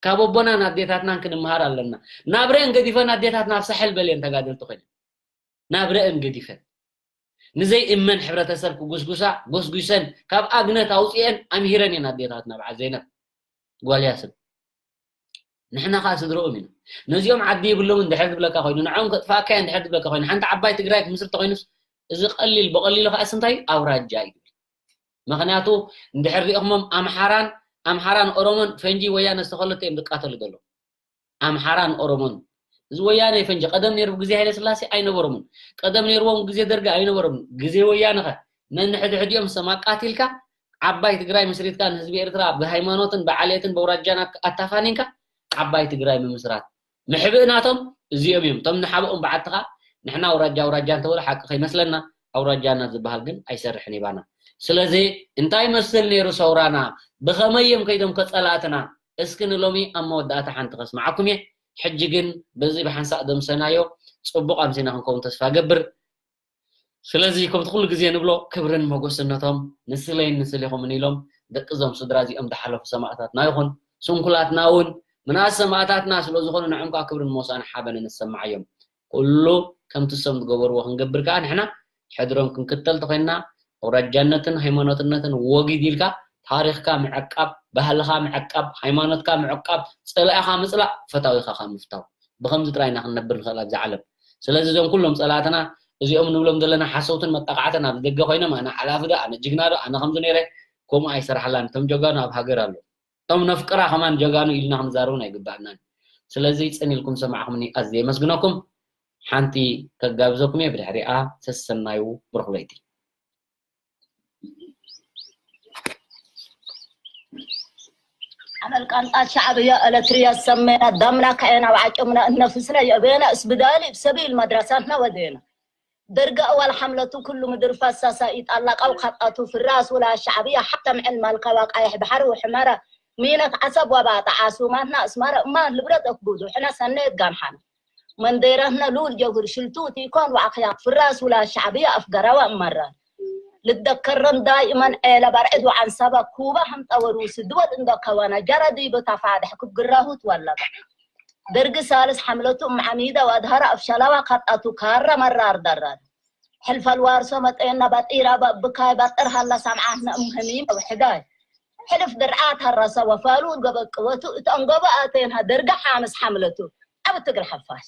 ካብ ኣቦናን ኣዴታትናን ክንምሃር ኣለና። ናብረአን ገዲፈን ኣዴታትና ኣብ ሳሕል በልየን ተጋደልቲ ኮይነን ናብረአን ገዲፈን ንዘይእመን ሕብረተሰብ ክጉስጉሳ ጎስጒሰን ካብ ኣግነት ኣውፅኤን ኣምሂረን እየን ኣዴታትና። በዓል ዘይነብ ጓል ያስን ንሕና ከዓ ስድረኦም ኢና። ነዚኦም ዓዲ ይብሎም እንድሕር ዝብለካ ኮይኑ ንዕኦም ከጥፋእካ እየ እንድሕር ዝብለካ ኮይኑ ሓንቲ ዓባይ ትግራይ ክምስርት ኮይኑስ እዚ ቀሊል ብቐሊሉ ከዓ ስንታይ ኣውራጃ እዩ። ምክንያቱ እንድሕር ሪእኹሞም ኣምሓራን ኣምሓራን ኦሮሞን ፈንጂ ወያነ ዝተኸለቱ እዮም ዝቃተሉ ዘለዉ። ኣምሓራን ኦሮሞን እዚ ወያነ ፈንጂ ቀደም ነይሩ ግዜ ሃይለ ስላሴ ኣይነበሮምን። ቀደም ነይርዎም ግዜ ደርጊ ኣይነበሮምን። ግዜ ወያነ ኸ ነንሕድሕዲኦም ሰም ኣቃቲልካ ዓባይ ትግራይ ምስሪትካ ንህዝቢ ኤርትራ ብሃይማኖትን ብዓሌትን ብኣውራጃን ኣክ- ኣታፋኒንካ ዓባይ ትግራይ ምምስራት ምሕብእ ናቶም እዚኦም እዮም። እቶም ንሓብኦም በዓትኻ ንሕና ኣውራጃ ኣውራጃ እንተበሉ ሓቂ ከይመስለና ኣውራጃና ዝበሃል ግን ኣይሰርሕን ይባና። ስለዚ እንታይ መስል ነይሩ ሰውራና ብኸመይ እዮም ከይዶም ከጸላእትና እስኪ ንሎሚ ኣብ መወዳእታ ሓንቲ ከስምዓኩም እየ። ሕጂ ግን በዚ ብሓንሳእ ደምሰናዮ ጽቡቕ ኣምሲና ክንከውን ተስፋ ገብር። ስለዚ ከምቲ ኩሉ ግዜ ንብሎ ክብርን መጎስነቶም ንስለይን ንስሌኹምን ኢሎም ደቂ እዞም ስድራ እዚኦም ዝሓለፉ ሰማእታትና ይኹን ስንኩላትና እውን ምንኣስ ሰማእታትና ስለ ዝኾኑ ንዕም ከዓ ክብርን ሞሳን ሓበንን ንሰማዓዮም። ኩሉ ከምቲ እሶም ዝገበርዎ ክንገብር ከዓ ንሕና ሕድሮም ክንክተል ተኮይንና ኣውራጃነትን ሃይማኖትነትን ወጊድ ኢልካ ታሪኽካ ምዕቃብ፣ ባህልኻ ምዕቃብ፣ ሃይማኖትካ ምዕቃብ፣ ፀላኢኻ ምፅላእ፣ ፈታዊኻ ከዓ ምፍታው። ብኸምዚ ጥራይ ኢና ክንነብር ንኽእል ኣብዚ ዓለም። ስለዚ እዞም ኩሎም ፀላእትና እዚኦም ንብሎም ዘለና ሓሰውትን መጣቃዕትን ኣብዚ ደገ ኮይኖም ኣነ ሓላፊ ዶ ኣነ ጅግና ዶ ኣነ ከምዚ ነይረ ከምኡ ኣይሰራሕላን። እቶም ጀጋኑ ኣብ ሃገር ኣለዉ። እቶም ነፍቅራ ከማን ጀጋኑ ኢልና ክንዛረቡን ኣይግባኣናን። ስለዚ ፅን ኢልኩም ሰማዕኹምኒ ኣዝየ የመስግነኩም። ሓንቲ ከጋብዘኩም እየ ብድሕሪኣ ሰሰናዩ ብሩኽ ለይቲ። عمل قنطات شعبية إلكترية سمينا دمنا كأنا وعجمنا النفس لا يبينا اسبدالي بسبيل مدرستنا ودينا درجة أول حملة كل مدر فساسة يتعلق أو خطأته في الراس ولا الشعبية حتى مع المالكة واقع يحب حر وحمارة مينة عصب وباطع عاصماتنا أسمارة ما لبرد أكبودو حنا سنة قام حنا መንደይራትና ልኡል ጀውህር ሽልቱ እቲ ይኮን ዋዕኽያ ፍራስ ውላ ሻዕብያ ኣፍገራዋ እመራን ልደከረም ዳይመን ዔለ ባርዕድ ወዓንሳባ ኩባ ሃምጣ ወሩስ ድወድ እንዶ ከዋና ጀረዲ በታፋድሕ ክግራሁት ወለባ ደርጊ ሳልስ ሓምለቱ እምዓሚዳ ወኣድሃራ ኣፍሸላዋ ካጣቱ ካራ መራር ደራድ ሕልፈል ዋርሶ መጠየና ባጢራ በብካይ ባጥር ሃላ ሳምዓትና እምህኒ መውሕዳይ ሕልፍ ድርዓት ሃራሳ ወፋሉ ገበቅበቱ እተንገበ ኣተየንሃ ደርጊ ሓምስ ሓምለቱ ኣብ ትግር ሓፋሽ